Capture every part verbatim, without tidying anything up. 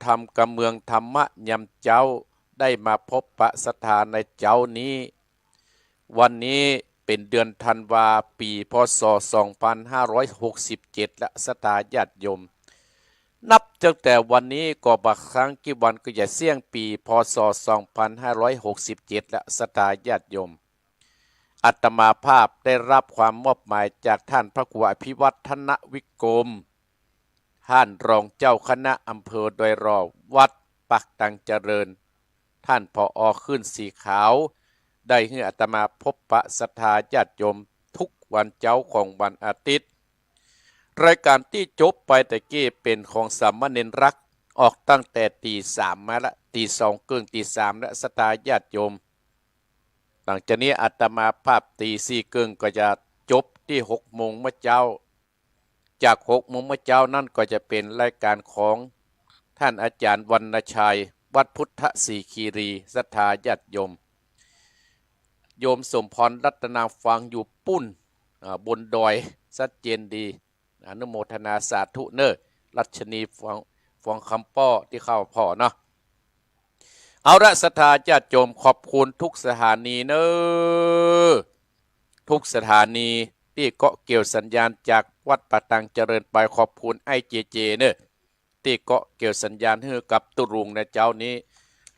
ธรรมกำเมืองธรรมะยามเจ๊า ได้มาพบปะศรัทธาในเจ๊านี้ วันนี้เป๋นเดือนธันวา ปี๋ พ.ศ. สองพันห้าร้อยหกสิบเจ็ด ละศรัทธาญาติโยม นับตั้งแต่วันนี้ก็บ่าค้างกี่วันก็จะเสี้ยงปี๋ พ.ศ. สองพันห้าร้อยหกสิบเจ็ด ละศรัทธาญาติโยม อาตมาภาพได้รับความมอบหมายจากท่านพระครูอภิวัฒนวิกรม ท่านรองเจ้าคณะอำเภอดอยหล่อ วัดปากตังเจริญ ท่าน ผอ. ขึ้นสีขาว ได้หื้ออาตมาพบปะศรัทธาญาติโยมทุกวันเจ๊าของวันอาทิตย์ รายการตี้จบไปตะกี้เป๋นของสามเณรรัก ออกตั้งแต่ตีสามมาละ ตีสองเกิ่งตีสามละศรัทธาญาติโยม หลังจากนี้อาตมาภาพตีสี่เกิ่งก็จะจบตี้หกโมงเมื่อเจ๊า จากหกโมงเมื่อเจ๊านั้นก็จะเป๋นรายการของท่านอาจารย์วรรณชัย วัดพุทธสีคีรี ศรัทธาญาติโยม โยมสมพรรัตนาฟังอยู่ปู๊น อ่า บนดอย ชัดเจนดี อนุโมทนาสาธุเน่อ รัชนีฟอง ฟองคำป้อตี้เข้าผ่อเนาะ เอาละศรัทธาญาติโยม ขอบคุณทุกสถานีเน่อ ทุกสถานีตี้เกาะเกี่ยวสัญญาณจากวัดป่าตังเจริญไป ขอบคุณไอ้เจเจเน่อ ตี้เกาะเกี่ยวสัญญาณหื้อกับตุ๊ลุงในเจ๊านี้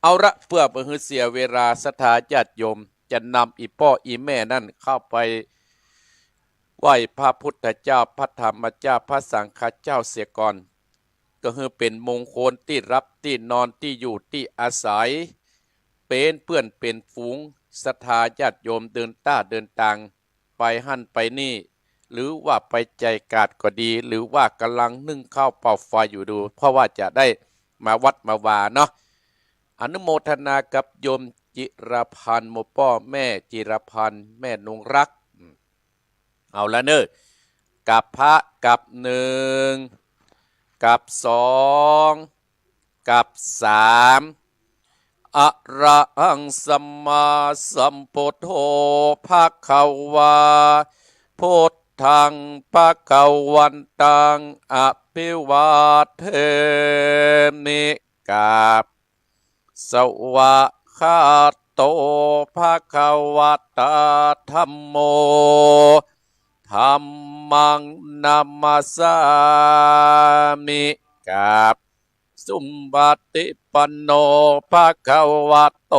เอาละ เปื้อบ่หื้อเสียเวลา ศรัทธาญาติโยมจะนำอี่ป้ออี่แม่นั้นเข้าไปไหว้พระพุทธเจ้า พระธรรมเจ้า พระสังฆเจ้าเสียก่อน ก็หื้อเป๋นมงคลตี้หลับตี้นอนตี้อยู่ตี้อาศัย เป๋นเปื้อนเป๋นฝูง ศรัทธาญาติโยมเดินต้าเดินตาง ไปหั้นไปนี่ หรือว่าไปจ่ายก๋าดก็ดี หรือว่ากำลังนึ่งข้าวเป่าไฟอยู่ดู เพราะว่าจะได้มาวัดมาวาเนาะ อนุโมทนากับโยมจิรพันธ์ หมู่ป้อแม่จิรพันธ์ แม่นงรัก อืม เอาละเน่อ กับพระ กับหนึ่ง กับสอง กับสาม อะระหังสัมมาสัมพุทโธ ภะคะวา พุทธัง ภะคะวันตัง อะภิวาเทมิ กราบ สวากขาโต ภะคะวะตา ธัมโม ธัมมัง นะมัสสามิ กราบ สุปฏิปันโน ภะคะวะโต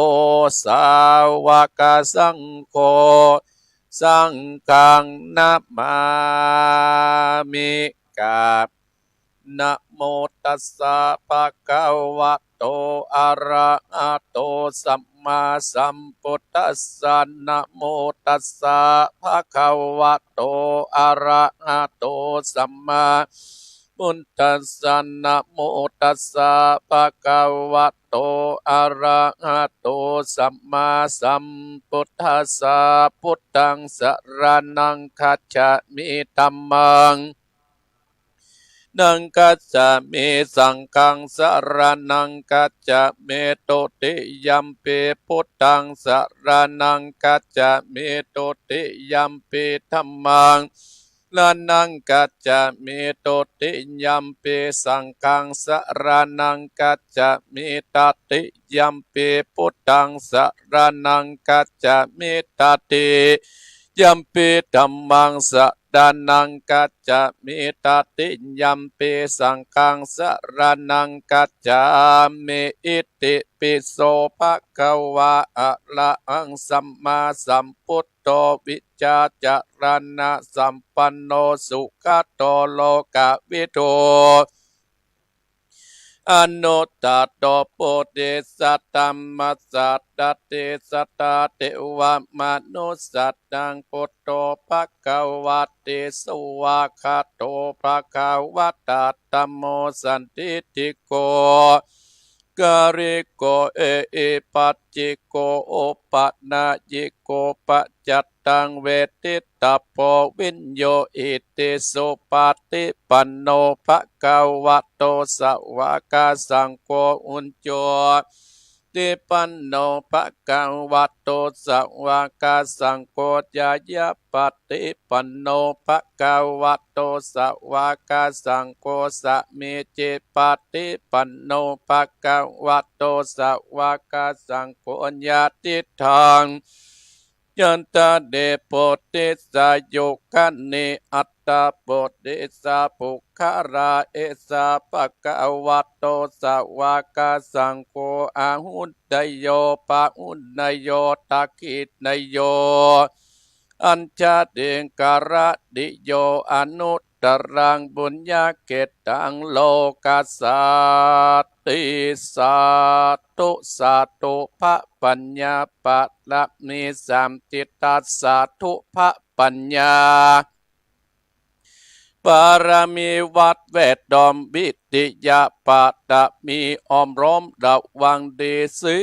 สาวกสังโฆ สังฆัง นะมามิ กราบ นะโมตัสสะ ภะคะวะโต อะระหะโต สัมมาสัมพุทธัสสะ นะโมตัสสะ ภะคะวะโต อะระหะโต สัมมา พุทธัสสะ นะโมตัสสะ ภะคะวะโต อะระหะโต สัมมาสัมพุทธัสสะ พุทธัง สะระณัง คัจฉามิ ธัมมัง นัง คัจฉามิ สังฆัง สะระณัง คัจฉามิ ตุติยัมปิ พุทธัง สะระณัง คัจฉามิ ตุติยัมปิ ธัมมัง ระณัง คัจฉามิ ตุติยัมปิ สังฆัง สะระณัง คัจฉามิ ตติยัมปิ พุทธัง สะระณัง คัจฉามิ ตติยัมปิ ธัมมัง สะระณัง คัจฉามิ ตติยัมปิ สังฆัง สะระณัง คัจฉามิ อิติปิโส ภะคะวา อะระหัง สัมมาสัมพุทโธ วิชชาจารณะสัมปันโน สุขะโต โลกะวิทู อนุตตโร ปุริสะธัมมะสะดา เตสะดา เทวะมะนุสสานัง พุทโธ ภะคะวะติ สวากขาโต ภะคะวะตา ธัมโม สันทิฏฐิโก กาลิโก เอหิปัสสิโก โอปะนายิโก ปะจัตตัง เวทิตตะโพ วิญโญ อิติสุปะฏิปันโน ภะคะวะโต สวากขาสังโฆ อุจโจ ติปันโน ภะคะวะโต สะวากะสังโฆ ญาญาปะติปันโน ภะคะวะโต สะวากะสังโฆ สามีจิปะติปันโน ภะคะวะโต สะวากะสังโฆ ญาติทัง ยัตถะเด ปุริสายุคานิ อัตถะปุริสะปุคคละ เอสะ ภะคะวะโต สะวากะสังโฆ อาหุเนยโย ปะหุเนยโย ทักขิเนยโย อัจฉริงคละนิโย อนุตตรังปุญญะเขตตัง โลกัสสาติ สาธุ สาธุ พระปัญญาปะระมีสาม จิตตัสสาธุ พระปัญญา ปะระมีวัดแวดล้อม วิริยะปะระมีอ้อมล้อมระวังดี ศี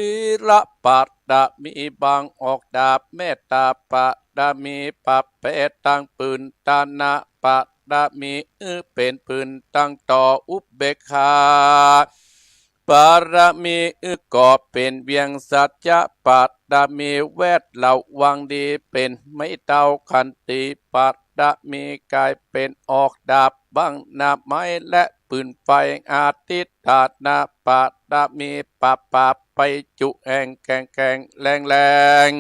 ละปะระมีบังออกดาบ เมตตาปะระมีปะแปะตังปืน ทานะปะระมี เออ เป๋นปืนตังต่อ อุเบกขาปะระมี เออ ก็เป๋นเวียง สัจจะปะระมีแวดระวังดี เป๋นไม้เท้า ขันติปะระมีก๋ายเป๋นออกดาบ บังหน้าไม้และปืนไฟ อธิฏฐานะปะระมี ปราบปราบไปจุแห่ง แข็งแข็งแรงแรง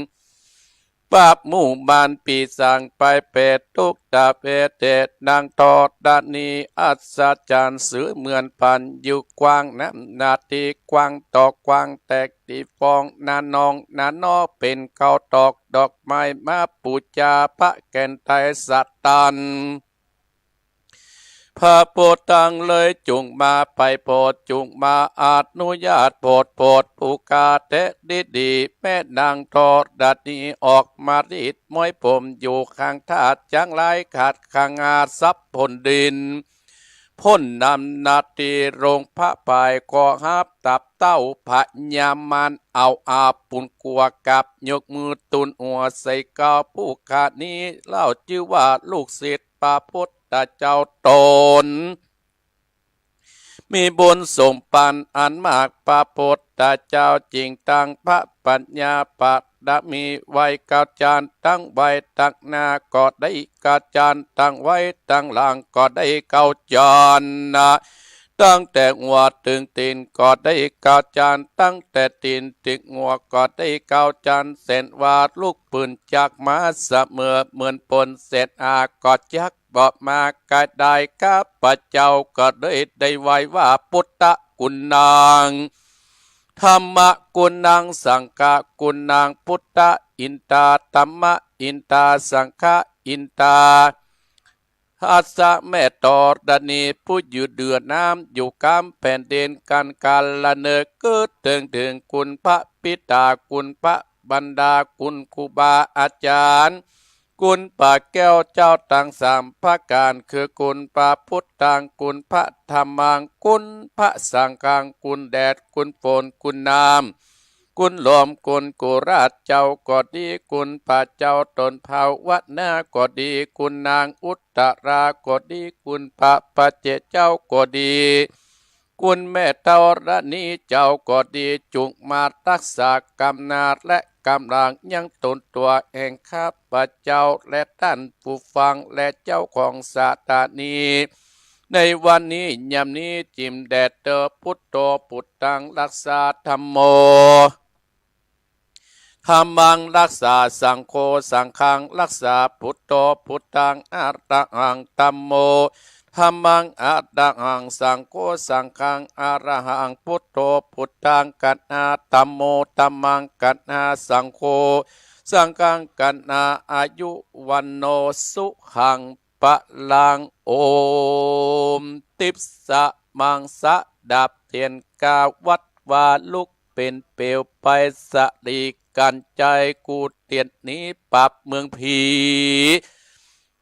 ปราบหมู่มารปีศาจภัยเปรตทุกตะเวเท นางธรณีอัศจรรย์ เสมือนพรานอยู่กว้าง น้ำนาที่กว้างต่อกว้าง แตกตี้ฟองนาน้องนาน้อ เป๋นข้าวตอกดอกไม้มาปู๋จา พระแก่นไทยสตัน พระพุทธังเลยจุ่งมาไปโผด จุ่งมาอนุญาตโผด โผดผู้ข้าแต๊ดีดี แม่นางธรณีออกมารีดม้อยผมอยู่ข้างท่า จั้งหลายขาดข้างอาทรัพย์ผลดิน พ้นน้ำนาที่โรงพระพาย ก็ฮับตับเต้าพญามาร เอาอาปุนกัวกับยกมือตุนหัวใส่เกล้า ผู้ข้านี้เล่าจื้อว่าลูกศิษย์พระพุทธเจ้าต๋น มีบุญสมปันอันมาก พระพุทธเจ้าจึงตั้งพระปัญญาปะระมีไว้เก้าจาน ตั้งไว้ตังหน้าก็ได้เก้าจาน ตั้งไว้ตังหลังก็ได้เก้าจานนะ ตั้งแต่หัวเถิงตี๋นก็ได้เก้าจาน ตั้งแต่ตี๋นเถิงหัวก็ได้เก้าจาน เส้นว่าลุกปืนจากมาเสมอ เหมือนปนเศษอาก็จัก บ่มาก๋ายได้ ข้าพเจ้าก็เลยได้ไหว้ว่า พุทธกุณัง ธัมมกุณัง สังฆกุณัง พุทธอินทา ธัมมอินทา สังฆอินทา อัสสะ แม่ธรณีผู้อยู่เหนือน้ำ อยู่กำแผ่นดิน กันกาละเนิกเกิดเถิง เถิงคุณพระปิดา คุณพระมารดา คุณครูบาอาจารย์ คุณพระแก้วเจ้าตังสามประก๋าน คือคุณพระพุทธัง คุณพระธัมมัง คุณพระสังฆัง คุณแดด คุณฝน คุณน้ำ คุณลม คุณกุราชเจ้าก็ดี คุณพระเจ้าต๋นภาวนาก็ดี คุณนางอุตตราก็ดี คุณพระปัจเจกเจ้าก็ดี คุณแม่ธรณีเจ้าก็ดี จุ่งมาฮักษากำนาจและกำลังยังต๋นตั๋วแห่งข้าพเจ้า และต้านผู้ฟัง และเจ้าของสถานี ในวันนี้ยามนี้ จิ่มแด่เต๊อะ พุทโธ พุทธัง รักษา ธัมโม ธัมมัง รักษา สังโฆ สังฆัง รักษา พุทโธ พุทธัง อะระหัง ธัมโม ธัมมัง อะระหัง สังโฆ สังฆัง อะระหัง พุทโธ พุทธัง กะหา ธัมโม ธัมมัง กะหา สังโฆ สังฆัง กะหา อายุ วัณโณ สุขัง พลัง โอม ติสสะ มังสะ ดับเตียนกาวัดวาลุกเป๋นเปลวไป สะหลีกัญชัย กู้เตียนหนีปราบเมืองผี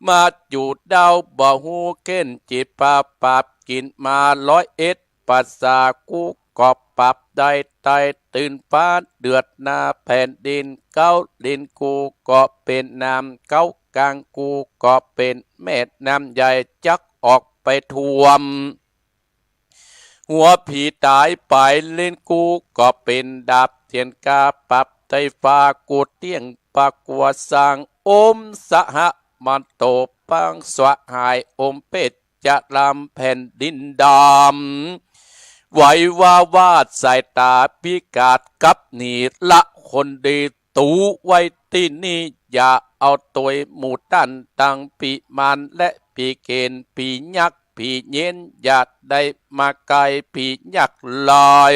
มาอยู่ดาวบ่ฮู้เข็ญ จิตปราบปราบกิ๋นมาร้อยเอ็ด ภาษากู้ก็ปรับได้ ใต้ตื่นฟ้าเดือดหน้าแผ่นดิน เก๊าลิ้นกู้ก็เป๋นน้ำ เก๊ากลางกู้ก็เป๋นแม่น้ำใหญ่ จักออกไปท่วม หัวผีต๋ายป๋ายเล็้นกู้ ก็เป๋นดาบเตียนกา ปรับไต้ฟ้ากู้เตี้ยงปากกัวสร้าง อมสหะมันโตปางสหาย อมเปตจะลามแผ่นดินดำ ไหววาวาดสายต๋าพิกาศกับหนีละคนดี ตูไว้ตี้นี่ อย่าเอาตวยหมู่ต้านตังปี๋มารและปี๋เกณฑ์ ปี๋ยักษ์ปี๋เย็น อย่าได้มาใก้ปี๋ยักษ์ลาย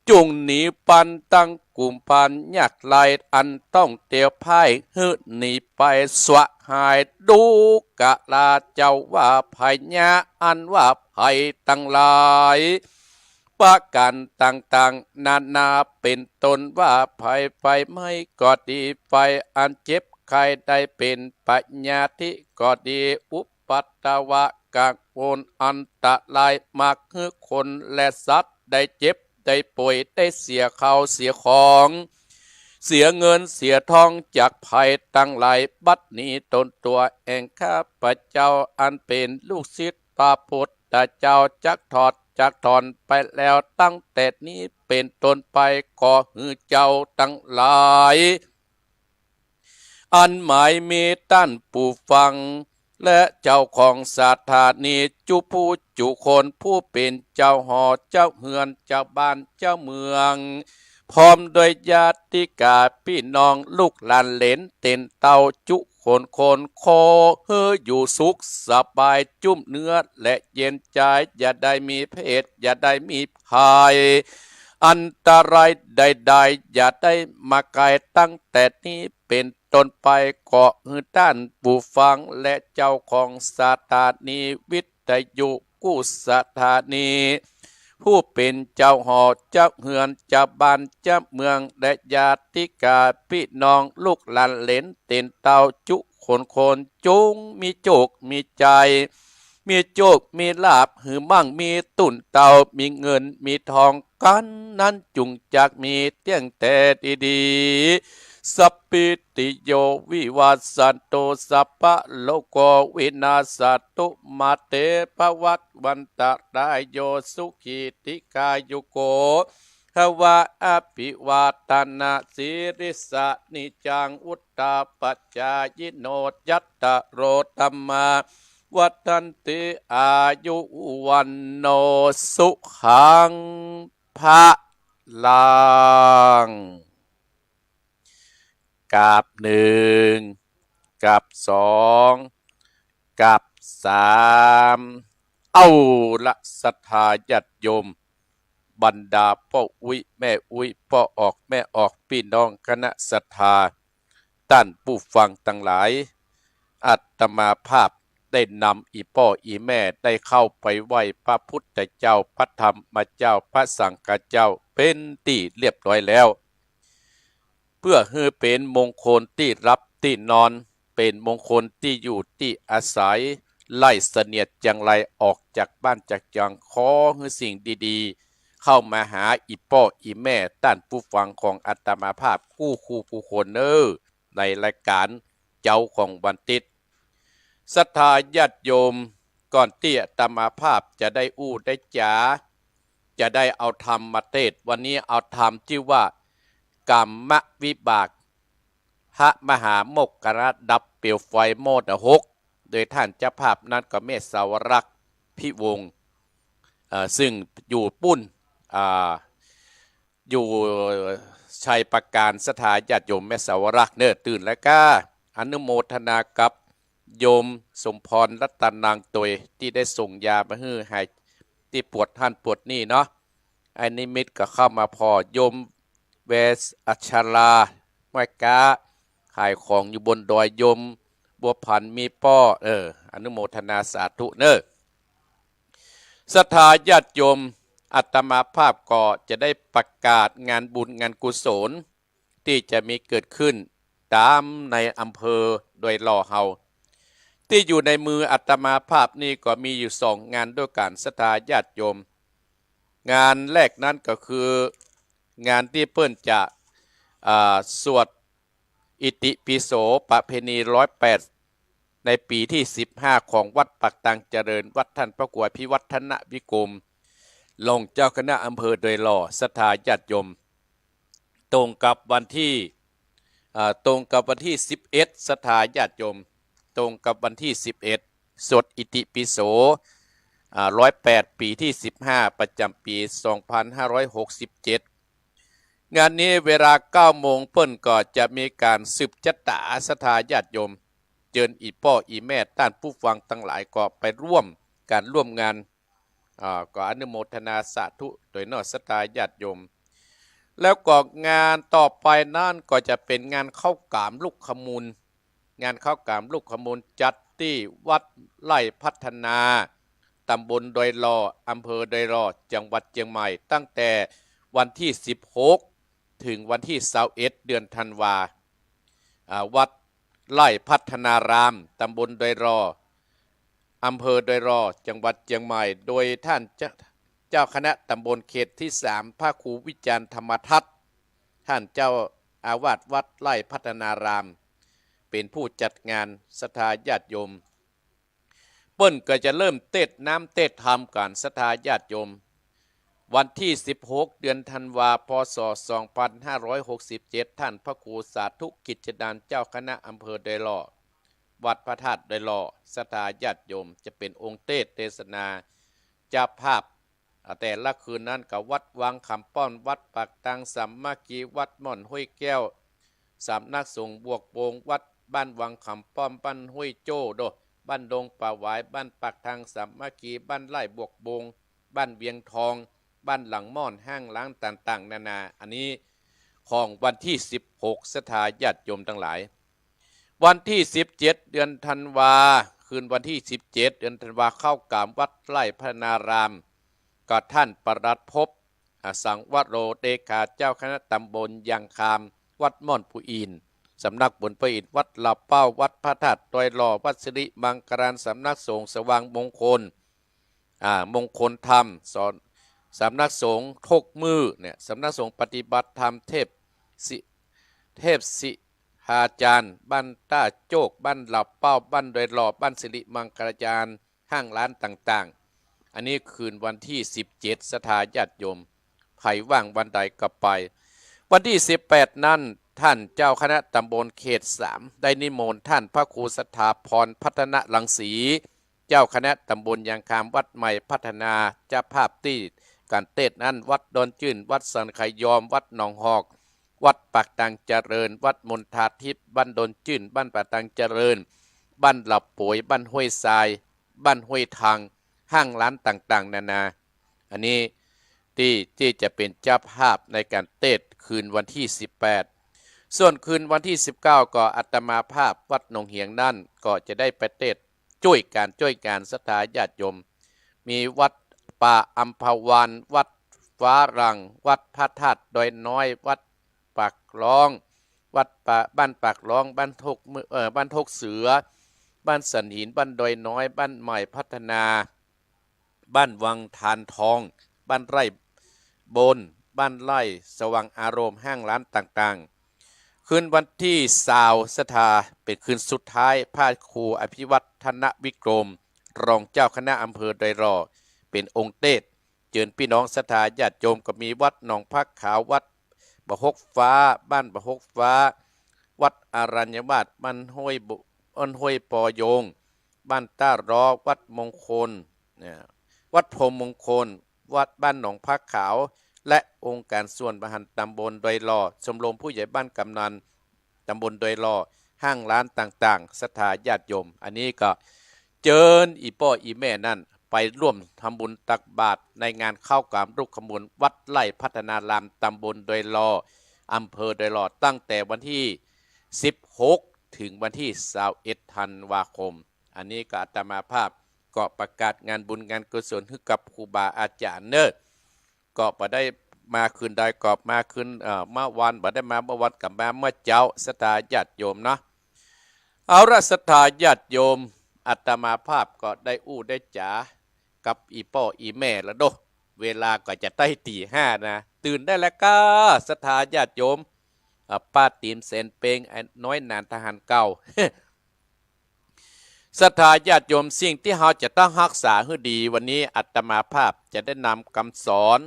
จุ่งหนีปันตังกุมปันยักษ์ลาย อันต้องเตียวพ่าย หื้อหนีไปสหาย ดูกราเจ้าว่าพญา อันว่าภัยตังหลาย ประก๋านต่างๆ นานา เป๋นต้นว่าภัยไฟไหม้ก็ดี ไฟอันเจ็บไข้ได้เป๋น พยาธิก็ดี อุปัทวะกังวลอันตราย มักหื้อคนและสัตว์ได้เจ็บได้ป่วย ได้เสียข้าวเสียของ เสียเงินเสียทองจากภัยตังหลาย บัดนี้ตนตั๋วแอ่งข้าพเจ้า อันเป๋นลูกศิษย์พระพุทธเจ้า จักถอดจักถอนไปแล้ว ตั้งแต่นี้เป๋นต้นไป ขอหื้อเจ้าตังหลาย อันหมายมีต้านผู้ฟัง และเจ้าของสถานี จุผู้จุคน ผู้เป๋นเจ้าหอเจ้าเฮือน เจ้าบ้านเจ้าเมือง พร้อมด้วยญาติกาปี้น้อง ลูกหลานเหลนเตียนเต้า จุคนคน ขอหื้ออยู่สุขสบาย จุ้มเนื้อและเย็นใจ๋ อย่าได้มีเพศ อย่าได้มีภัย อันตรายใดๆ อย่าได้มาใก้ ตั้งแต่นี้เป๋นต้นไป ขอหื้อต้านผู้ฟังและเจ้าของสถานีวิทยุกู้สถานี ผู้เป๋นเจ้าหอเจ้าเฮือน เจ้าบ้านเจ้าเมือง และญาติกาปี้น้อง ลูกหลานเหลนเตียนเต้า จุคนคน จุ่งมีโจคมีใจ๋ มีโจคมีลาภ หื้อมั่งมีตุ๊นเต้า มีเงินมีทอง กั๋นนั้นจุ่งจักมีเตี้ยงแต่ดีๆ สัพพิติโยวิวัชชันตุ สัพพะโรโควินาสสะตุ มาเตภวัตวันตะราโย สุขีติกายุโกภวะ อภิวาทะนะสีลิสสะ นิจจังวุฑฒาปะจายิโน จัตตาโรธัมมา วัฑฒันติ อายุ วัณโณ สุขัง พะลัง กราบหนึ่ง กราบสอง กราบสาม เอาละ ศรัทธาญาติโยม บรรดาป้ออุ๊ยแม่อุ๊ย ป้อออกแม่ออก ปี้น้องคณะศรัทธา ต้านผู้ฟังตังหลาย อาตมาภาพได้นำอี่ป้ออี่แม่ได้เข้าไปไหว้พระพุทธเจ้า พระธรรมเจ้า พระสังฆเจ้า เป๋นตี้เรียบร้อยแล้ว เปื้อหื้อเป๋นมงคลตี้หลับตี้นอน เป๋นมงคลตี้อยู่ตี้อาศัย ไล่เสนียดจัญไรออกจากบ้านจากเมือง ขอหื้อสิ่งดีๆ เข้ามาหาอี่ป้ออี่แม่ ต้านผู้ฟังของอาตมาภาพกู้คู่กู้คนเน่อ ในรายก๋านเจ๊าของวันติ๊ด ศรัทธาญาติโยม ก่อนตี้อาตมาภาพจะได้อู้ได้จ๋า จะได้เอาธรรมมาเตศน์ วันนี้เอาธรรมตี้ว่า กัมมวิบาก พระมหาโมคคัลลานะดับเปลวไฟมอดหก โดยต้านเจ้าภาพนั้นก็แม่สาวรักษ์ พิวงศ์ เอ่อ ซึ่งอยู่ปุ้น อ่า อยู่ชัยปราการ ศรัทธาญาติโยมแม่สาวรักษ์เน่อ ตื่นแล้วก้า อนุโมทนากับโยมสมพรรัตนังตวย ตี้ได้ส่งยามาหื้อหายตี้ปวดหั้นปวดนี่เนาะ ไอ้นิมิตก็เข้ามาผ่อ โยมเวสอัชรา แม่ก๊า ขายของอยู่บนดอย โยมบัวผันมีป้อ เออ อนุโมทนาสาธุเน่อ ศรัทธาญาติโยม อาตมาภาพก็จะได้ประกาศงานบุญงานกุศล ตี้จะมีเกิดขึ้นต๋ามในอำเภอโดยรอบเฮา ตี้อยู่ในมืออาตมาภาพนี่ก็มีอยู่สองงานด้วยกั๋น ศรัทธาญาติโยม งานแรกนั้นก็คืองานตี้เปิ้นจะ อ่า สวด อิติปิโสประเพณีร้อยแปด ในปี๋ตี้สิบห้าของวัดปากตังเจริญ วัดต้านพระครูอภิวัฒนวิกรม รองเจ้าคณะอำเภอดอยหล่อ ศรัทธาญาติโยม ตรงกับวันตี้ อ่า ตรงกับวันตี้สิบเอ็ด ศรัทธาญาติโยม ตรงกับวันตี้สิบเอ็ด สวดอิติปิโส อ่า ร้อยแปด ปีตี้สิบห้า ประจ๋ำปี๋ สองพันห้าร้อยหกสิบเจ็ด งานนี้เวลา เก้าโมง เปิ้นก็จะมีก๋านสืบจะต๋า ศรัทธาญาติโยม เจิญอี่ป้ออี่แม่ต้านผู้ฟังตังหลายก็ไปร่วมก๋านร่วมงาน อ่า ก็อนุโมทนาสาธุตวยเนาะ ศรัทธาญาติโยม แล้วก็งานต่อไปนั้นก็จะเป๋นงานข้าวก๋ามลูกขมูล งานข้าวก๋ามลูกขมูลจัดตี้วัดไร่พัฒนา ตำบลดอยหล่อ อำเภอดอยหล่อ จังหวัดเจียงใหม่ ตั้งแต่วันตี้สิบหก เถิงวันตี้ซาวเอ็ด เดือนธันวา อ่า วัดไร่พัฒนาราม ตำบลดอยหล่อ อำเภอดอยหล่อ จังหวัดเจียงใหม่ โดยต้านเจ้า เจ้าคณะตำบลเขตตี้สาม พระครูวิจารณ์ธรรมทัศน์ ต้านเจ้าอาวาสวัดไร่พัฒนาราม เป๋นผู้จัดงาน ศรัทธาญาติโยม เปิ้นก็จะเริ่มเตสน์น้ำเตสน์ธรรมกั๋น ศรัทธาญาติโยม วันตี้สิบหก เดือนธันวา พ.ศ. สองพันห้าร้อยหกสิบเจ็ด ต้านพระครูสาธุกิจจนาน เจ้าคณะอำเภอดอยหล่อ วัดพระธาตุดอยหล่อ ศรัทธาญาติโยม จะเป๋นองค์เตสน์เตสนา เจ้าภาพ อ่า แต่ละคืนนั้นก็วัดวังขามป้อม วัดปากทางสามัคคี วัดม่อนห้วยแก้ว สำนักสงฆ์บวกบง วัดบ้านวังขามป้อม บ้านห้วยโจ้โด บ้านดงป่าหวาย บ้านปากทางสามัคคี บ้านไร่บวกบง บ้านเวียงทอง บ้านหลังม่อน ห้างร้านต่างๆ นานา อันนี้ของวันตี้สิบหก ศรัทธาญาติโยมตังหลาย วันตี้สิบเจ็ด เดือนธันวา คืนวันตี้สิบเจ็ด เดือนธันวา ข้าวก๋ามวัดไร่พัฒนาราม ก็ต้านปลัดภพ อสังวโร เลขาเจ้าคณะตำบลยางคาม วัดม่อนปู่อิน สำนักบุญปู่อิน วัดหล่าเป้า วัดพระธาตุดอยหล่อ วัดสิริมังคลาราม สำนักสงฆ์สว่างมงคล อ่า มงคลธรรม สอน สำนักสงฆ์โคกมือเนี่ย สำนักสงฆ์ปฏิบัติธรรมเทพศิ เทพศิหาจารย์ บ้านต้าโจก บ้านหล่าเป้า บ้านดอยหล่อ บ้านสิริมังคลาราม ห้างร้านต่างๆ อันนี้คืนวันตี้สิบเจ็ด ศรัทธาญาติโยม ใผว่างวันใดก็ไป วันตี้สิบแปด นั้น ต้านเจ้าคณะตำบลเขตสาม ได้นิมนต์ต้านพระครูสถาพร พัฒนรังสี เจ้าคณะตำบลยางคาม วัดใหม่พัฒนา เจ้าภาพตี้ก๋านเตสน์นั้น วัดดอนจื้น วัดสันขยอม วัดหนองหอก วัดปากทางเจริญ วัดมณฑาทิพย์ บ้านดอนจื้น บ้านปากทางเจริญ บ้านหล่าโป๋ย บ้านห้วยทราย บ้านห้วยทาง ห้างร้านต่างๆ นานา อันนี้ตี้ ตี้จะเป๋นเจ้าภาพในก๋านเตสน์คืนวันตี้สิบแปด ส่วนคืนวันตี้สิบเก้า ก็อาตมาภาพวัดหนองเหียงนั้น ก็จะได้ไปเตสน์ จ้วยกั๋น จ้วยกั๋น ศรัทธาญาติโยม มีวัดป่าอัมพวัน วัดฟ้าหลั่ง วัดพระธาตุดอยน้อย วัดปากล้อง วัดป่า บ้านปากล้อง บ้านโคกมือ เอ่อ บ้านโคกเสือ บ้านสันหิน บ้านดอยน้อย บ้านใหม่พัฒนา บ้านวังทานทอง บ้านไร่บน บ้านไร่สว่างอารมณ์ ห้างร้านต่างๆ คืนวันตี้ซาว ศรัทธา เป๋นคืนสุดท้าย พระครูอภิวัฒนวิกรม รองเจ้าคณะอำเภอดอยหล่อ เป๋นองค์เตสน์ เจิญปี้น้องศรัทธาญาติโยม ก็มีวัดหนองพระขาว วัดบ่าฮกฟ้า บ้านบ่าฮกฟ้า วัดอรัญญวาส บ้านห้วยบุ บ้านห้วยปอยง บ้านต้าร้อ วัดมงคล เนี่ย วัดพรหมมงคล วัดบ้านหนองพระขาว และองค์การส่วนบริหารตำบลดอยหล่อ ชมรมผู้ใหญ่บ้านกำนันตำบลดอยหล่อ ห้างร้านต่างๆ ศรัทธาญาติโยม อันนี้ก็เจิญอี่ป้ออี่แม่นั้น ไปร่วมทำบุญตักบาตรในงานข้าวก๋ามลูกขมูล วัดไร่พัฒนาราม ตำบลดอยหล่อ อำเภอดอยหล่อ ตั้งแต่วันตี้สิบหก เถิงวันตี้ซาวเอ็ด ธันวาคม อันนี้ก็อาตมาภาพก็ประกาศงานบุญงานกุศลหื้อกับครูบาอาจ๋ารย์เนาะ ก็บ่ได้มาคืนใด ก็มาคืน เอ่อ เมื่อวาน บ่ได้มาเมื่อวาน ก็มาเมื่อเจ๊า ศรัทธาญาติโยมเนาะ เอาละ ศรัทธาญาติโยม อาตมาภาพก็ได้อู้ได้จ๋ากับอี่ป้ออี่แม่แล้วเนาะ เวลาก็จะใต้ตี๋ห้านะ ตื่นได้แล้วก้า ศรัทธาญาติโยม อ่า ป้าตี๋มแสนเปง ไอ้น้อยหนานทหารเก่า ศรัทธาญาติโยม สิ่งตี้เฮาจะต้องฮักษาหื้อดี วันนี้อาตมาภาพจะได้นำกำสอน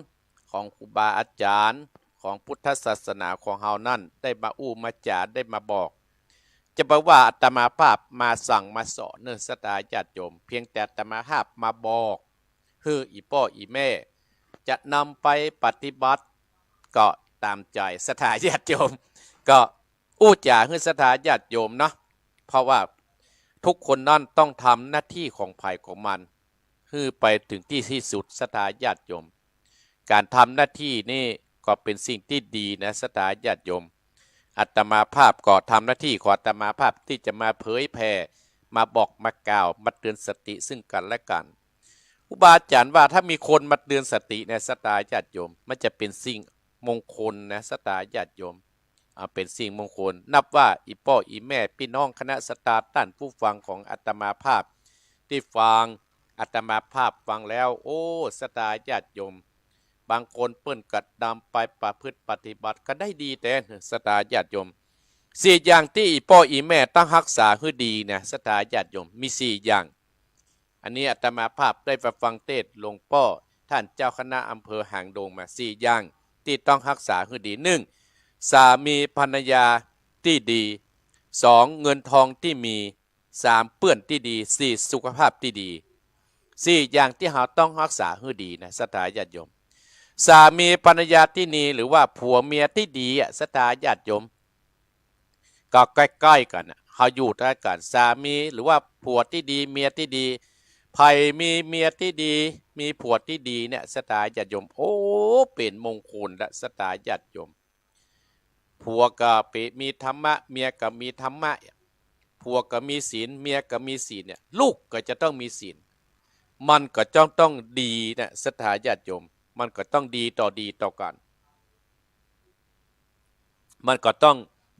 ของครูบาอาจ๋ารย์ของพุทธศาสนาของเฮานั้น ได้มาอู้มาจ๋า ได้มาบอก จะบ่ว่าอาตมาภาพมาสั่งมาสอนเน่อ ศรัทธาญาติโยม เพียงแต่อาตมาภาพมาบอก หื้ออี่ป้ออี่แม่ จะนำไปปฏิบัติก็ต๋ามใจ๋ ศรัทธาญาติโยม ก็อู้จ๋าหื้อศรัทธาญาติโยมเนาะ เพราะว่าทุกคนนั้นต้องทำหน้าตี้ของใผของมัน หื้อไปเถิงตี้ ตี้สุด ศรัทธาญาติโยม ก๋านทำหน้าตี้นี่ก็เป๋นสิ่งตี้ดีนะ ศรัทธาญาติโยม อาตมาภาพก็ทำหน้าตี้ของอาตมาภาพตี้จะมาเผยแผ่ มาบอกมากล่าว มาเตือนสติซึ่งกั๋นและกั๋น ครูบาอาจ๋ารย์ว่าถ้ามีคนมาเตือนสติเนี่ย ศรัทธาญาติโยม มันจะเป๋นสิ่งมงคลนะ ศรัทธาญาติโยม อ่า เป๋นสิ่งมงคล นับว่าอี่ป้ออี่แม่ ปี้น้องคณะศรัทธาต้านผู้ฟังของอาตมาภาพ ตี้ฟังอาตมาภาพฟังแล้ว โอ้ ศรัทธาญาติโยม บางคนเปิ้นก็นำไปประพฤติปฏิบัติก็ได้ดีแต๊ ศรัทธาญาติโยม สี่อย่างตี้อี่ป้ออี่แม่ต้องฮักษาหื้อดีนะ ศรัทธาญาติโยม มีสี่อย่าง อันนี้อาตมาภาพได้ไปฟังเตสน์หลวงป้อต้านเจ้าคณะอำเภอหางดงมา สี่อย่างตี้ต้องฮักษาหื้อดี หนึ่ง สามีภรรยาตี้ดี สอง เงินทองตี้มี สาม เปื้อนตี้ดี สี่ สุขภาพตี้ดี สี่อย่างตี้เฮาต้องฮักษาหื้อดีนะ ศรัทธาญาติโยม สามีภรรยาตี้ดี หรือว่าผัวเมียตี้ดีอะ ศรัทธาญาติโยม ก็ใก้ๆ กั๋นน่ะ เฮาอยู่ใก้กั๋น สามีหรือว่าผัวตี้ดี เมียตี้ดี ใผมีเมียตี้ดี มีผัวตี้ดีเนี่ย ศรัทธาญาติโยม โอ้ เป๋นมงคลละ ศรัทธาญาติโยม ผัวก็เป๋นมีธรรมะ เมียก็มีธรรมะ ผัวก็มีศีล เมียก็มีศีลเนี่ย ลูกก็จะต้องมีศีล มันก็จ้องต้องดีนะ ศรัทธาญาติโยม มันก็ต้องดีต่อดีต่อกั๋น มันก็ต้อง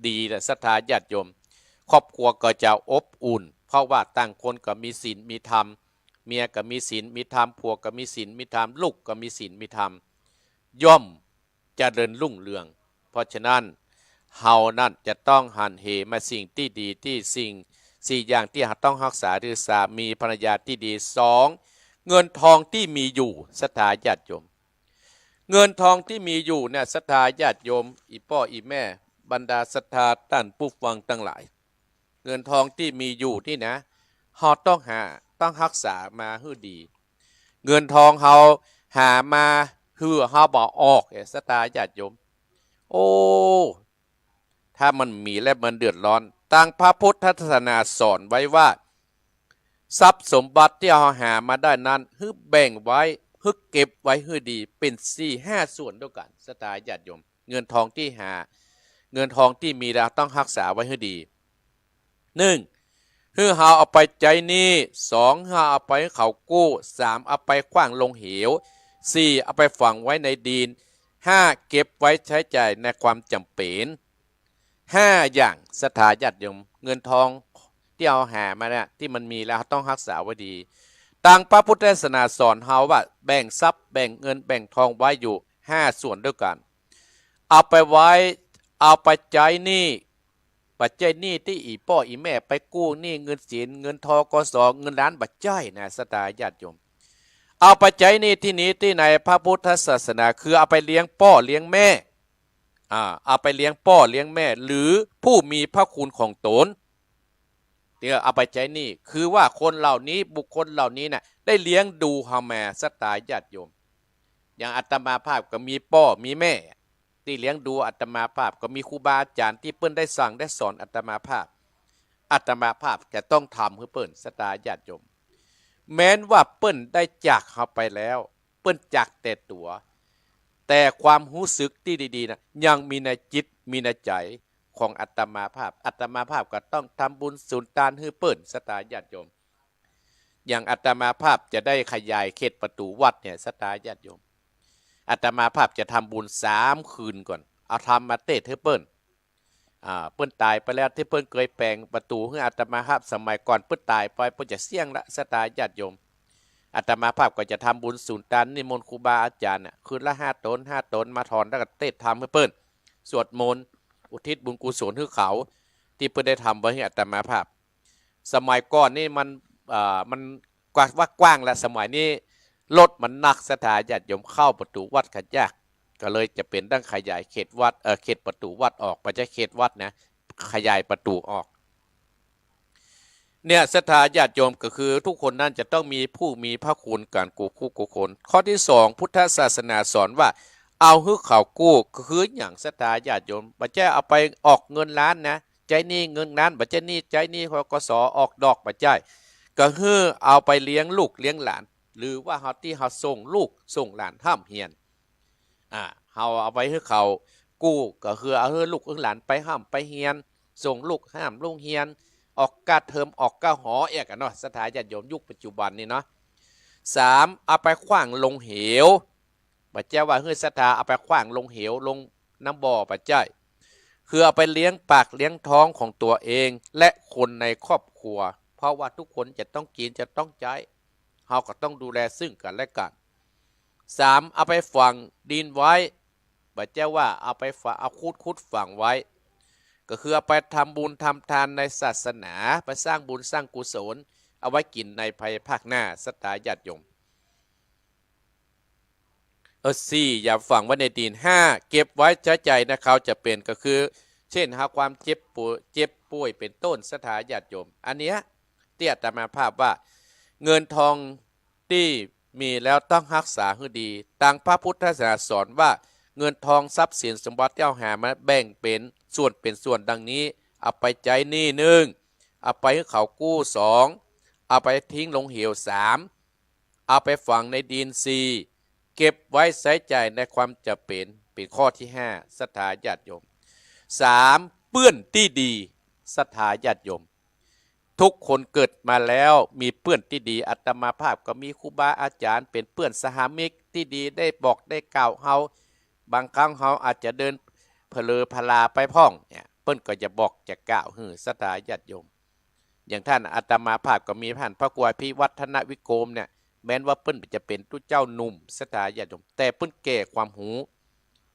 ดีแหละ ศรัทธาญาติโยม ครอบครัวก็จะอบอุ่น เพราะว่าต่างคนก็มีศีลมีธรรม เมียก็มีศีลมีธรรม ผัวก็มีศีลมีธรรม ลูกก็มีศีลมีธรรม ย่อมเจริญรุ่งเรือง เพราะฉะนั้น เฮานั้นจะต้องหันเหมาสิ่งตี้ดี ตี้สิ่ง สี่อย่างตี้เฮาต้องฮักษา คือสามีภรรยาตี้ดี สอง เงินทองตี้มีอยู่ ศรัทธาญาติโยม เงินทองตี้มีอยู่เนี่ย ศรัทธาญาติโยม อี่ป้ออี่แม่ บรรดาศรัทธาต้านผู้ฟังตังหลาย เงินทองตี้มีอยู่นี่นะ เฮาต้องหา ต้องฮักษามาหื้อดี เงินทองเฮาหามาหื้อเฮาบ่ออก เอ้ย ศรัทธาญาติโยม โอ้ ถ้ามันมีแล้วมันเดือดร้อน ตางพระพุทธศาสนาสอนไว้ว่า ทรัพย์สมบัติตี้เฮาหามาได้นั้น หื้อแบ่งไว้ หื้อเก็บไว้หื้อดี เป๋นสี่ห้าส่วนตวยกั๋น ศรัทธาญาติโยม เงินทองตี้หา เงินทองตี้มีแล้วต้องฮักษาไว้หื้อดี หนึ่ง หื้อเฮาเอาไปใจ๊หนี้ สอง หื้อเฮาเอาไปหื้อเขากู้ สาม เอาไปขว้างลงเหว สี่ เอาไปฝังไว้ในดิน ห้า เก็บไว้ใจ๊จ่ายในความจ๋ำเป๋น ห้าอย่าง ศรัทธาญาติโยม เงินทองตี้เฮาหามาเนี่ย ตี้มันมีแล้วเฮาต้องฮักษาไว้ดี ตางพระพุทธศาสนาสอนเฮาว่า แบ่งทรัพย์ แบ่งเงิน แบ่งทองไว้อยู่ห้าส่วนตวยกั๋น เอาไปไว้ เอาไปใจ๊หนี้ บ่ใจ้หนี้ตี้อี่ป้ออี่แม่ ไปกู้หนี้เงินศีล เงิน ธ.ก.ส. เงินล้าน บ่ใจ้นะ ศรัทธาญาติโยม เอาไปใจ๊หนี้ตี้นี้ตี้ในพระพุทธศาสนา คือเอาไปเลี้ยงป้อเลี้ยงแม่ อ่า เอาไปเลี้ยงป้อเลี้ยงแม่ หรือผู้มีพระคุณของต๋น เดี๋ยวเอาไปใจ๊หนี้ คือว่าคนเหล่านี้ บุคคลเหล่านี้น่ะ ได้เลี้ยงดูเฮามา ศรัทธาญาติโยม อย่างอาตมาภาพก็มีป้อมีแม่ ตี้เลี้ยงดูอาตมาภาพ ก็มีครูบาอาจ๋ารย์ตี้เปิ้นได้สั่งได้สอนอาตมาภาพ อาตมาภาพจะต้องทำหื้อเปิ้น ศรัทธาญาติโยม แม้นว่าเปิ้นได้จากเฮาไปแล้ว เปิ้นจากแต่ตั๋ว แต่ความฮู้สึกตี้ดีๆ น่ะ ยังมีในจิต มีในใจ๋ของอาตมาภาพ อาตมาภาพก็ต้องทำบุญสุนตานหื้อเปิ้น ศรัทธาญาติโยม อย่างอาตมาภาพจะได้ขยายเขตประตู๋วัดเนี่ย ศรัทธาญาติโยม อาตมาภาพจะทำบุญสามคืนก่อน เอาธรรมมาเตสน์หื้อเปิ้น อ่า เปิ้นต๋ายไปแล้ว ตี้เปิ้นเกยแป๋งประตู๋หื้ออาตมาภาพ สมัยก่อนเปิ้นต๋ายไป เปิ้นจะเสี้ยงละ ศรัทธาญาติโยม อาตมาภาพก็จะทำบุญสุนตาน นิมนต์ครูบาอาจ๋ารย์น่ะ คืนละห้าต๋น ห้าต๋น มาถอนแล้วก็เตสน์ธรรมหื้อเปิ้น สวดมนต์ อุทิศบุญกุศลหื้อเขา ตี้เปิ้นได้ทำไว้หื้ออาตมาภาพ สมัยก่อนนี่มัน อ่า มันกว้าง ว่ากว้างละ สมัยนี้รถมันหนัก ศรัทธาญาติโยม เข้าประตู๋วัดก็ยาก ก็เลยจะเป๋นต้องขยายเขตวัด เอ่อ เขตประตู๋วัดออก บ่ใจ้เขตวัดนะ ขยายประตู๋ออก เนี่ย ศรัทธาญาติโยม ก็คือทุกคนนั้นจะต้องมีผู้มีพระคุณกั๋นกู้คู่กู้คน ข้อตี้สอง พุทธศาสนาสอนว่า เอาหื้อเขากู้ ก็คือหยัง ศรัทธาญาติโยม บ่ใจ้เอาไปออกเงินล้านนะ ใจ๊หนี้เงินล้าน บ่ใจ้หนี้ ใจ๊หนี้ ธ.ก.ส. ออกดอก บ่ใจ้ ก็คือเอาไปเลี้ยงลูกเลี้ยงหลาน หรือว่าเฮาตี้เฮาส่งลูกส่งหลานฮ่ำเฮียน อ่า เฮาเอาไปหื้อเขากู้ ก็คือเอาหื้อลูกหื้อหลานไปฮ่ำไปเฮียน ส่งลูกฮ่ำลูกเฮียน ออกก้าเทอม ออกก้าหอเอียกอะเนาะ ศรัทธาญาติโยม ยุคปัจจุบันนี่เนาะ สาม เอาไปขว้างลงเหว บ่ใจ้ว่าหื้อศรัทธาเอาไปขว้างลงเหว ลงน้ำบ่อ บ่ใจ้ คือเอาไปเลี้ยงปากเลี้ยงท้องของตั๋วเอง และคนในครอบครัว เพราะว่าทุกคนจะต้องกิ๋น จะต้องใจ๊ เฮาก็ต้องดูแลซึ่งกั๋นและกั๋น สาม เอาไปฝังดินไว้ บ่ใจ้ว่าเอาไปฝัง เอาขุดขุดฝังไว้ ก็คือเอาไปทำบุญทำทานในศาสนา ไปสร้างบุญสร้างกุศล เอาไว้กิ๋นในภายภาคหน้า ศรัทธาญาติโยม เออ สี่ อย่าฝังไว้ในดิน ห้า เก็บไว้ใจ๊จ่ายในคราวจะเป๋น ก็คือ เช่น หากความเจ็บป่วย เจ็บป่วยเป๋นต้น ศรัทธาญาติโยม อันเนี้ย ตี้อาตมาภาพว่า เงินทองตี้มีแล้วต้องฮักษาหื้อดี ตางพระพุทธศาสนาสอนว่า เงินทองทรัพย์สินสมบัติตี้เฮาหามาแบ่งเป๋นส่วนเป๋นส่วนดังนี้ เอาไปใจ๊หนี้ นึ่ง เอาไปหื้อเขากู้ สอง เอาไปทิ้งลงเหว สาม เอาไปฝังในดิน สี่ เก็บไว้ใจ๊จ่ายในความจะเป๋น เป๋นข้อตี้ห้า ศรัทธาญาติโยม สาม เปื้อนตี้ดี ศรัทธาญาติโยม ทุกคนเกิดมาแล้วมีเปื้อนตี้ดี อาตมาภาพก็มีครูบาอาจ๋ารย์เป๋นเปื้อนสหามิกตี้ดี ได้บอกได้กล่าวเฮา บางครั้งเฮาอาจจะเดินเผลอเผลาไปพ่องเนี่ย เปิ้นก็จะบอกจะกล่าวหื้อ ศรัทธาญาติโยม อย่างต้านอาตมาภาพก็มีต้านพระครูอภิวัฒนวิโกมเนี่ย แม้นว่าเปิ้นจะเป๋นตุ๊เจ้าหนุ่ม ศรัทธาญาติโยม แต่เปิ้นแก่ความฮู้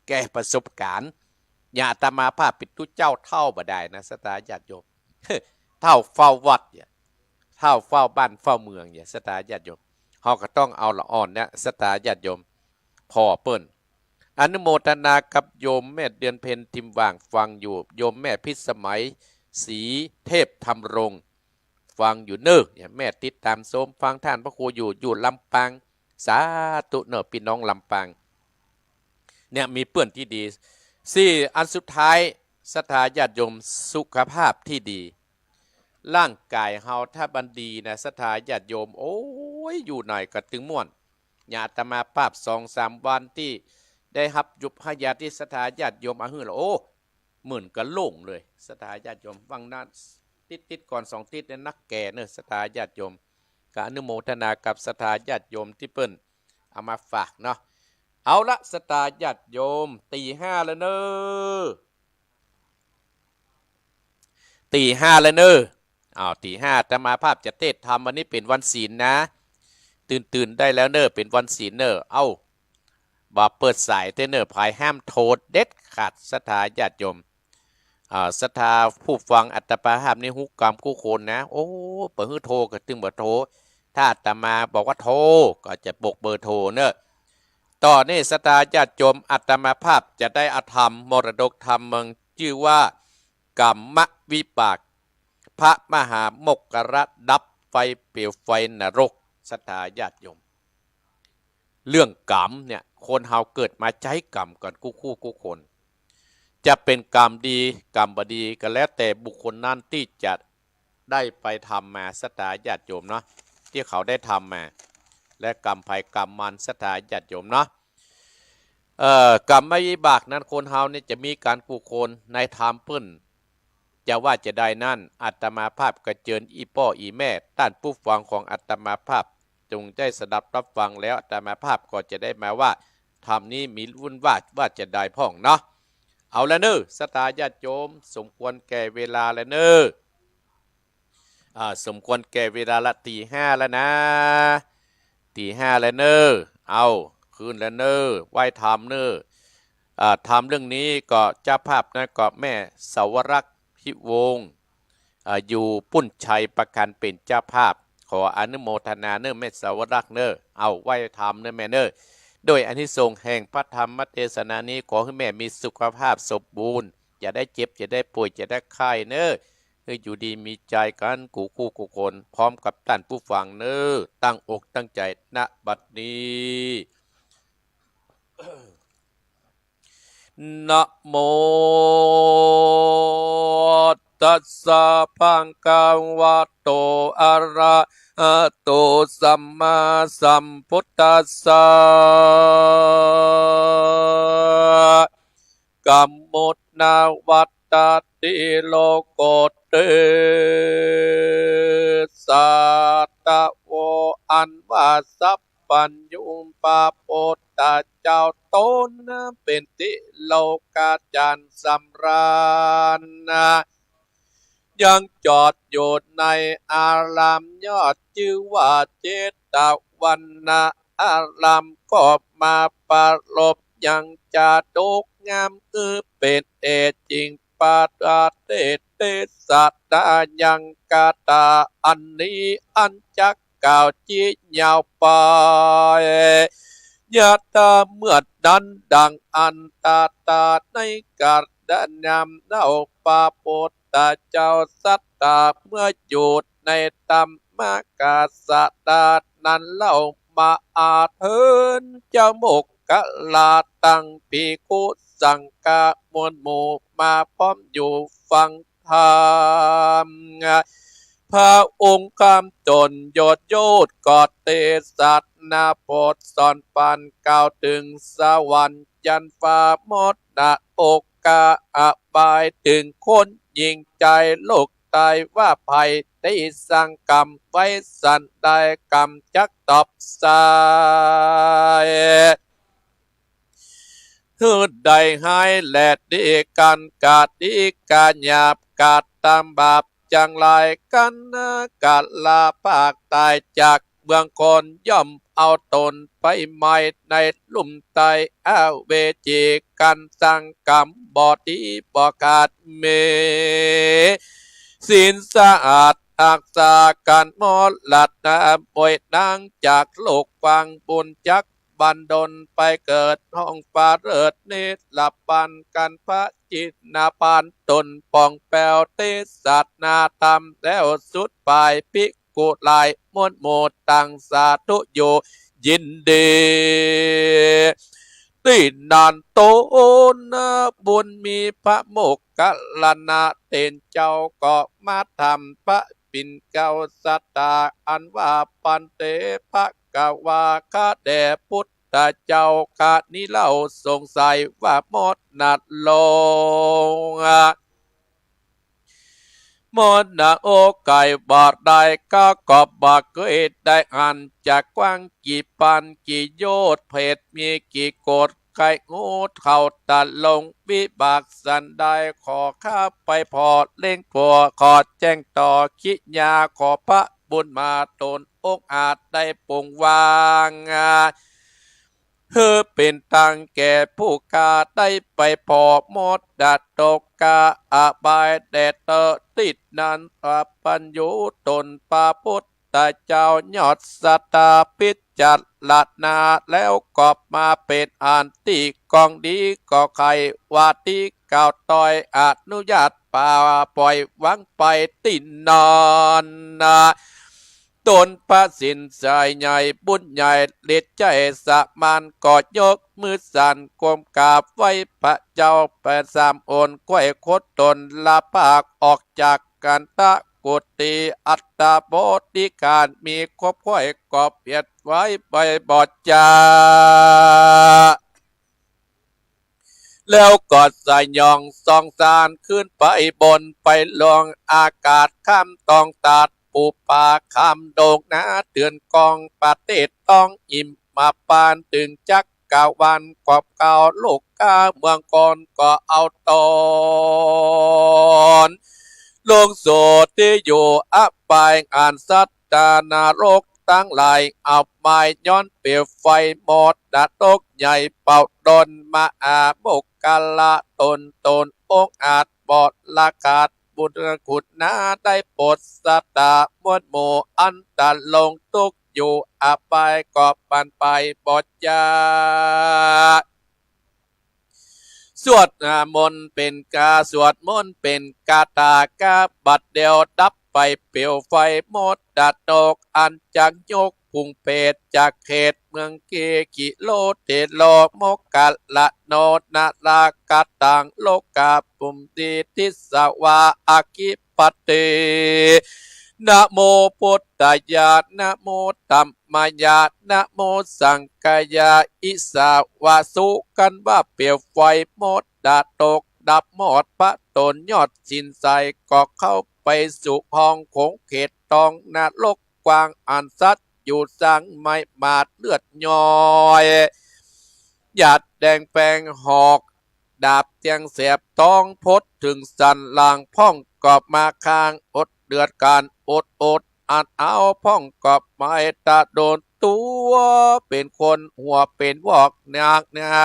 แก่ประสบการณ์ อย่างอาตมาภาพเป๋นตุ๊เจ้าเฒ่าบ่ได้นะ ศรัทธาญาติโยม เฒ่าเฝ้าวัดเนี่ย เฒ่าเฝ้าบ้านเฝ้าเมืองเนี่ย ศรัทธาญาติโยม เฮาก็ต้องเอาละอ่อนเนี่ย ศรัทธาญาติโยม ผ่อเปิ้น อนุโมทนากับโยมแม่เดือนเพ็ญ ทิมหว่าง ฟังอยู่ โยมแม่พิสมัย ศรีเทพธำรง ฟังอยู่เน้อ เนี่ย แม่ติดต๋ามชมฟังต้านพระครูอยู่ อยู่ลำปาง สาธุเน้อ ปี้น้องลำปาง เนี่ย มีเปื้อนตี้ดี สี่ อันสุดท้าย ศรัทธาญาติโยม สุขภาพตี้ดี ร่างก๋ายเฮาถ้ามันดีนะ ศรัทธาญาติโยม โอ้ย อยู่ไหนก็ตึงม่วน อย่างอาตมาภาพสองสามวันตี้ได้ฮับยาตี้ศรัทธาญาติโยมเอาหื้อละ โอ้ เหมือนกับโล่งเลย ศรัทธาญาติโยม หว่างนั้น ติ๊ดๆ ก่อนสองติ๊ดเนี่ย นักแก่เน้อ ศรัทธาญาติโยม ก็อนุโมทนากับศรัทธาญาติโยมตี้เปิ้นเอามาฝากเนาะ เอาละ ศรัทธาญาติโยม ตี๋ห้าแล้วเน้อ ตี๋ห้าแล้วเน้อ อ้าว ตี๋ห้า อาตมาภาพจะเตศน์ธรรม วันนี้เป๋นวันศีลนะ ตื่นๆ ได้แล้วเน้อ เป๋นวันศีลเน้อ เอ้า บ่าเปิดสายเต๊อะเน้อ ใผห้ามโทรเด็ดขาด ศรัทธาญาติโยม อ่า ศรัทธาผู้ฟังอาตมาภาพนี่ฮู้กำกู้คนนะ โอ้ บ่หื้อโทรก็ตึงบ่โทร ถ้าอาตมาบอกว่าโทร ก็จะบอกเบอร์โทรเน้อ ต๋อนนี้ศรัทธาญาติโยม อาตมาภาพจะได้เอาธรรม มรดกธรรมเมือง จื้อว่า กรรมวิบาก พระมหามกขระดับไฟเปลวไฟนรก ศรัทธาญาติโยม เรื่องกรรมเนี่ย คนเฮาเกิดมาใจ๊กรรมกั๋นกู้คู่กู้คน จะเป๋นกรรมดี กรรมบ่ดี ก็แล้วแต่บุคคลนั้นตี้จะได้ไปทำมา ศรัทธาญาติโยมเนาะ ตี้เขาได้ทำมา และกรรมใผกรรมมัน ศรัทธาญาติโยมเนาะ เอ่อ กรรมวิบากนั้น คนเฮาเนี่ยจะมีกั๋นกู้คน ในธรรมเปิ้น จะว่าจะใดนั้น อาตมาภาพก็เจิญอี่ป้ออี่แม่ ต้านผู้ฟังของอาตมาภาพ จงได้สดับรับฟังแล้ว อาตมาภาพก็จะได้มาว่า ธรรมนี้มีรุ่นว่า ว่าจะใดพ่องเนาะ เอาละเน้อ ศรัทธาญาติโยม สมควรแก่เวลาแล้วเน้อ อ่า สมควรแก่เวลาละ ตี๋ห้าแล้วนะ ตี๋ห้าแล้วเน้อ เอา คืนแล้วเน้อ ไหว้ธรรมเน้อ อ่า ธรรมเรื่องนี้ก็เจ้าภาพนะ ก็แม่สาวรักษ์พิวงศ์ อ่า อยู่ปุ้นชัยประกันเป๋นเจ้าภาพ ขออนุโมทนาเน่อแม่สาวรักษ์เน่อ เอาไว้ธรรมเน่อแม่เน่อ โดยอานิสงส์แห่งพระธรรมเตสนานี้ ขอหื้อแม่มีสุขภาพสมบูรณ์ อย่าได้เจ็บ อย่าได้ป่วย อย่าได้ไข้เน่อ หื้ออยู่ดีมีใจ๋กั๋นกู้คู่กู้คน พร้อมกับต้านผู้ฟังเน่อ ตั้งอกตั้งใจ๋ ณ บัดนี้ นะโมตัสสะ ภะคะวะโต อะระหะโต สัมมาสัมพุทธัสสะ กัมมุนาวัตตะติโลกุตเต สาตะโว อันว่าสัพพัญญูพระพุทธเจ้าต๋นเป๋นติโลกาจ๋ารย์สำราญนะ ยังจอดอยู่ในอารามยอดจื้อว่าเจตวันนะอาราม ก็มาปรารภยังจาดกงาม คือเป๋นเอจริง ประเทศเตสนายังคาถาอันนี้ อันจักกล่าวจี๊ยาวไป ยะถา เมื่อนั้นดังอันตถาในกัณฑ์นั้นเล่า พระพุทธเจ้าสัตถาเมื่ออยู่ในธรรมกาสนานั้นเล่า มาอาเถินเจ้าโมคคัลลา ตังภิกขุสังฆะมวลหมู่มาพร้อมอยู่ฟังธรรม พระองค์คำตนยอดยอดก็เตสนาบทสอนปันกล่าวเถิงสวรรค์ยันฟ้าหมดนะ โอกาสอบายเถิงคนหญิงจายโลกไตว่าภัยได้สร้างกรรมไว้สันใด กรรมจักตอบสาย หื้อได้หายแลดีกั๋น กาดีกาหยาบกาตามบาปจังไรกั๋น กาลาปากต๋ายจากเมืองคนย่อมเอาตนไปไหม้ในลุ่มไตอเวจี กั๋นสร้างกรรมบ่ดีบ่ขาด มีศีลสะอาด อักษากั๋นหมดละนะ บวยนางจากโลกกว้างบุญจักบันดลไปเกิดห้องฟ้าเลิศนิรพันธ์ กั๋นพระจินนาพานตนป่องแปวเตสนาธรรมแล้วสุดปาย ภิกขุหลายมวลหมู่ต่างสาธุอยู่ยินดี ตี้นั้นต๋นบุญมีพระโมคคัลลานะเถรเจ้าก็มาถามพระปิณเกล้าสัตถาอันว่า ภันเต ภะคะวา ข้าแด่พุทธเจ้า ข้านี้เล่าสงสัยว่าหมดนะลง หมดนะโอไก่บ่ได้ ข้าก็บ่เกยได้อ่านจากกว้างกี่ปันกี่โยชน์ เพศมีกี่โกฏ ใค่ฮู้เท่าตะลงวิบากสันใด ขอข้าไปผ่อเล็งตั๋ว ขอแจ้งต่อกิริยา ขอพระบุญมาต๋นองอาจได้ปรงวาง หื้อเป๋นตางแก่ผู้ข้าได้ไปผ่อหมดนะทุกข์อบายแดดเตอ ตี้นั้นสัพพัญญูต๋นพระพุทธเจ้ายอดสัตถาพิจารณาแล้วก็มาเป๋นอันตี้กองดี ก็ใค่ว่าตี้กล่าวต้อยอนุญาตป่าปล่อยวางไปตี้นั้นนะ ต๋นพระศีลใหญ่บุญใหญ่ฤทธิ์ใหญ่สมานก็ยกมือสันก้มกราบไหว้พระเจ้าแปดสามองค์ ไขว้ขนตนละพากออกจากกันตะกุฏิอัตตาบริขาร มีความไขว้กอบเวียนไว้ไปบ่จา แล้วก็สยองส่องสานขึ้นไปบนไปลงอากาศ ข้ามต้องตัดปูปาข้ามดงนาเถื่อนกองประเทศต้องอิมมาปาน เถิงจักรวาลขอบเก้าโลกาเมืองคนก็เอาตนลงสู่ตี้อยู่อบายอันสัตว์นรกตังหลายอับปาย ย้อนเปลวไฟมอดนรกใหญ่เผาตน มหาโมคคัลลาต๋นต๋นองอาจบ่ละขาด บุญคุณนาได้โปรดสัตว์มวลหมู่อันตะลงทุกข์อยู่อบายก็ปันไปบ่ยาก สวดมนต์เป๋นกา สวดมนต์เป๋นกาถา กาบัดเดียวดับไปเปลวไฟมรดกอันจักยกฝูงเปรตจากเขตเมืองเกขิโลเทโล โมคคัลลโน นรกะตัง โลกาปุมติ ทิสสวา อคคิปปะเต นะโมพุทธายะ นะโมธัมมายะ นะโมสังฆายะ อิสวาสุขันว่าเปลวไฟมรดกดับมอด พระตนยอดสินใสก็เข้าไปสู่ห้องโขงเขตตองนรกกว้างอันสัตว์อยู่สังไม่หมาดเลือดย้อย หยาดแดงแปงหอก ดาบแตงแสบตองพดเถิงสันหลังพ่องก็มาคางอดเดือดกาญอดอดอันเอาพ่องก็ไม้ตะโดนตัวเป๋นคนหัวเป๋นวอกหนักหนา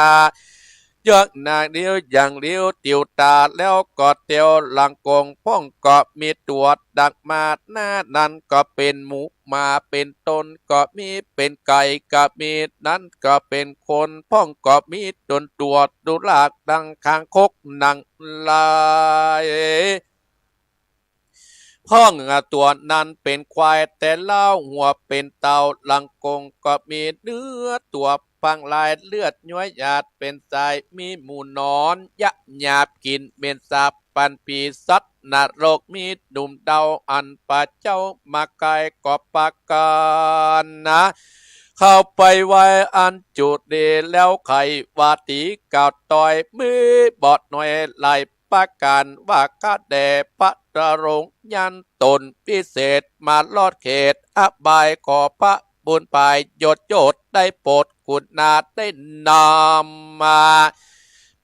เยื้องหน้าเลี้ยวอย่างเลี้ยวติวต๋าแล้วก็เตียวหลังกง พ่องก็มีตั๋วดักมาหน้านั้นก็เป๋นหมู หมาเป๋นตนก็มี เป๋นไก่ก็มี นั้นก็เป๋นคน พ่องก็มีตนตั๋วดุลากดังคางคกหนังลาย พ่องตั๋วนั้นเป๋นควายแต่เล้า หัวเป๋นเต่า หลังกงก็มี เนื้อตั๋วพังลาย เลือดย้อยหยาดเป๋นสาย มีหมูหนอนยะหยาบกลิ่นเหม็นสาบ ปันปีสัตว์นรก มีหนุ่มเดาอันพระเจ้ามาไกลก็ประการนะ เข้าไปไหว้อันจุติแล้วไขว่าตี๋กล่าวตอย มีบ่หน่อยหลายประการ ว่าข้าแด่พระนรงค์ ยันต๋นวิเศษมารอดเขตอบาย ขอพระบุญผายโยชน์โยชน์ ได้โปรดกุณาได้นำมา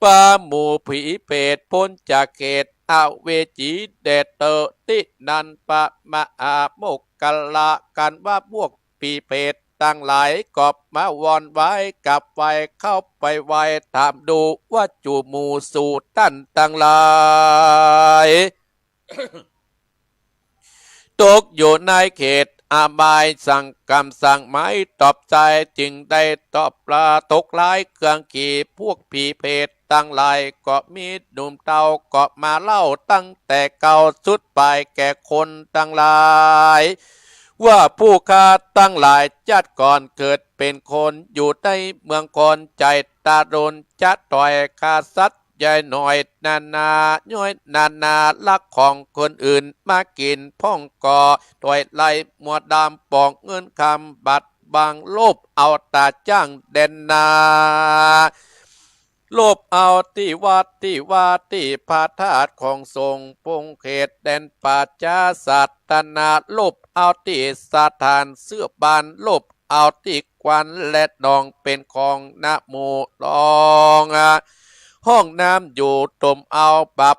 ปาหมู่ผีเปรตป๊นจากเขตอเวจีแด่เตอ ตี้นั้นปะมหาโมคคัลละ กันว่าพวกผีเปรตตังหลายก็มาหวั่นไหวกับไหว เข้าไปไหว้ถามดูว่าจุหมู่สูต้านตังหลาย ตกอยู่ในเขตอบายสังกำสังไม้ตอบใจ๋ จึงได้ตอบปลาตกหลายเครื่องขี่ พวกผีเปรตตังหลายก็มีหนุ่มเฒ่าก็มาเล่าตั้งแต่เก่าสุดไปแก่คนตังหลาย ว่าผู้ข้าตังหลายจัดก่อนเกิดเป๋นคนอยู่ในเมืองคน ใจ๋ตะโดนจะต่อยฆ่าสัตว์ ใหญ่หน่อยนานา ย้อยนานาลักของคนอื่นมากิ๋น พ่องก็ต่อยไล่มัวดำปองเงินคำบัดบัง โลภเอาต๋าจ้างแด่นนา โลภเอาตี้วัดตี้วาตี้พระธาตุของสงฆ์ปงเขตแดนป่าจ๊าสัตนา โลภเอาตี้สถานเสื้อบ้าน โลภ เอาตี้กวันและนองเป๋นของนะหมู่รอง ห้องน้ำอยู่ตมเอาบับ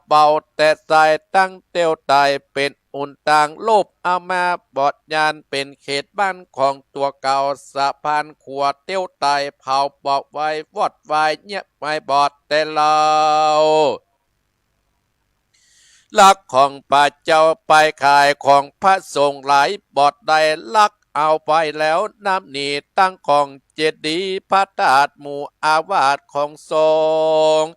เบาๆ แต่ใสตั้งเตี้ยวไตเป๋นอุ่นตัง โลภเอามาบอดยานเป๋นเขตบ้านของตั๋วเก่า สะพานขัวเตี้ยวไตเผาบอบไว้วอดวายเยียะไม้บอดแต่เล่า ลักของพระเจ้าไปขาย ของพระสงฆ์หลายบ่ได้ลักเอาไปแล้ว นำหนีตังของเจดีย์พระธาตุหมู่อาวาสของสงฆ์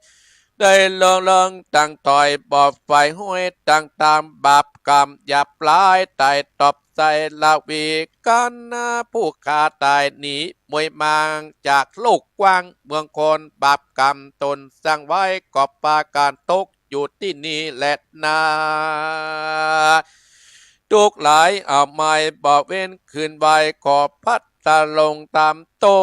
ได้เลิงเลิงตังถอยบ่ไฟห้วยตังตามบาปกรรมหยาบหลาย ต๋ายตอบใจ๋ละวี กันนาผู้ข้าต๋ายหนีมวยมางจากโลกกว้างเมืองคน บาปกรรมตนสร้างไว้ก็ปากั๋นตก อยู่ตี้นี่แหละนา ทุกข์หลายเอาไม่บ่เว้นคืนไหว ขอพระนรงค์ตามต๋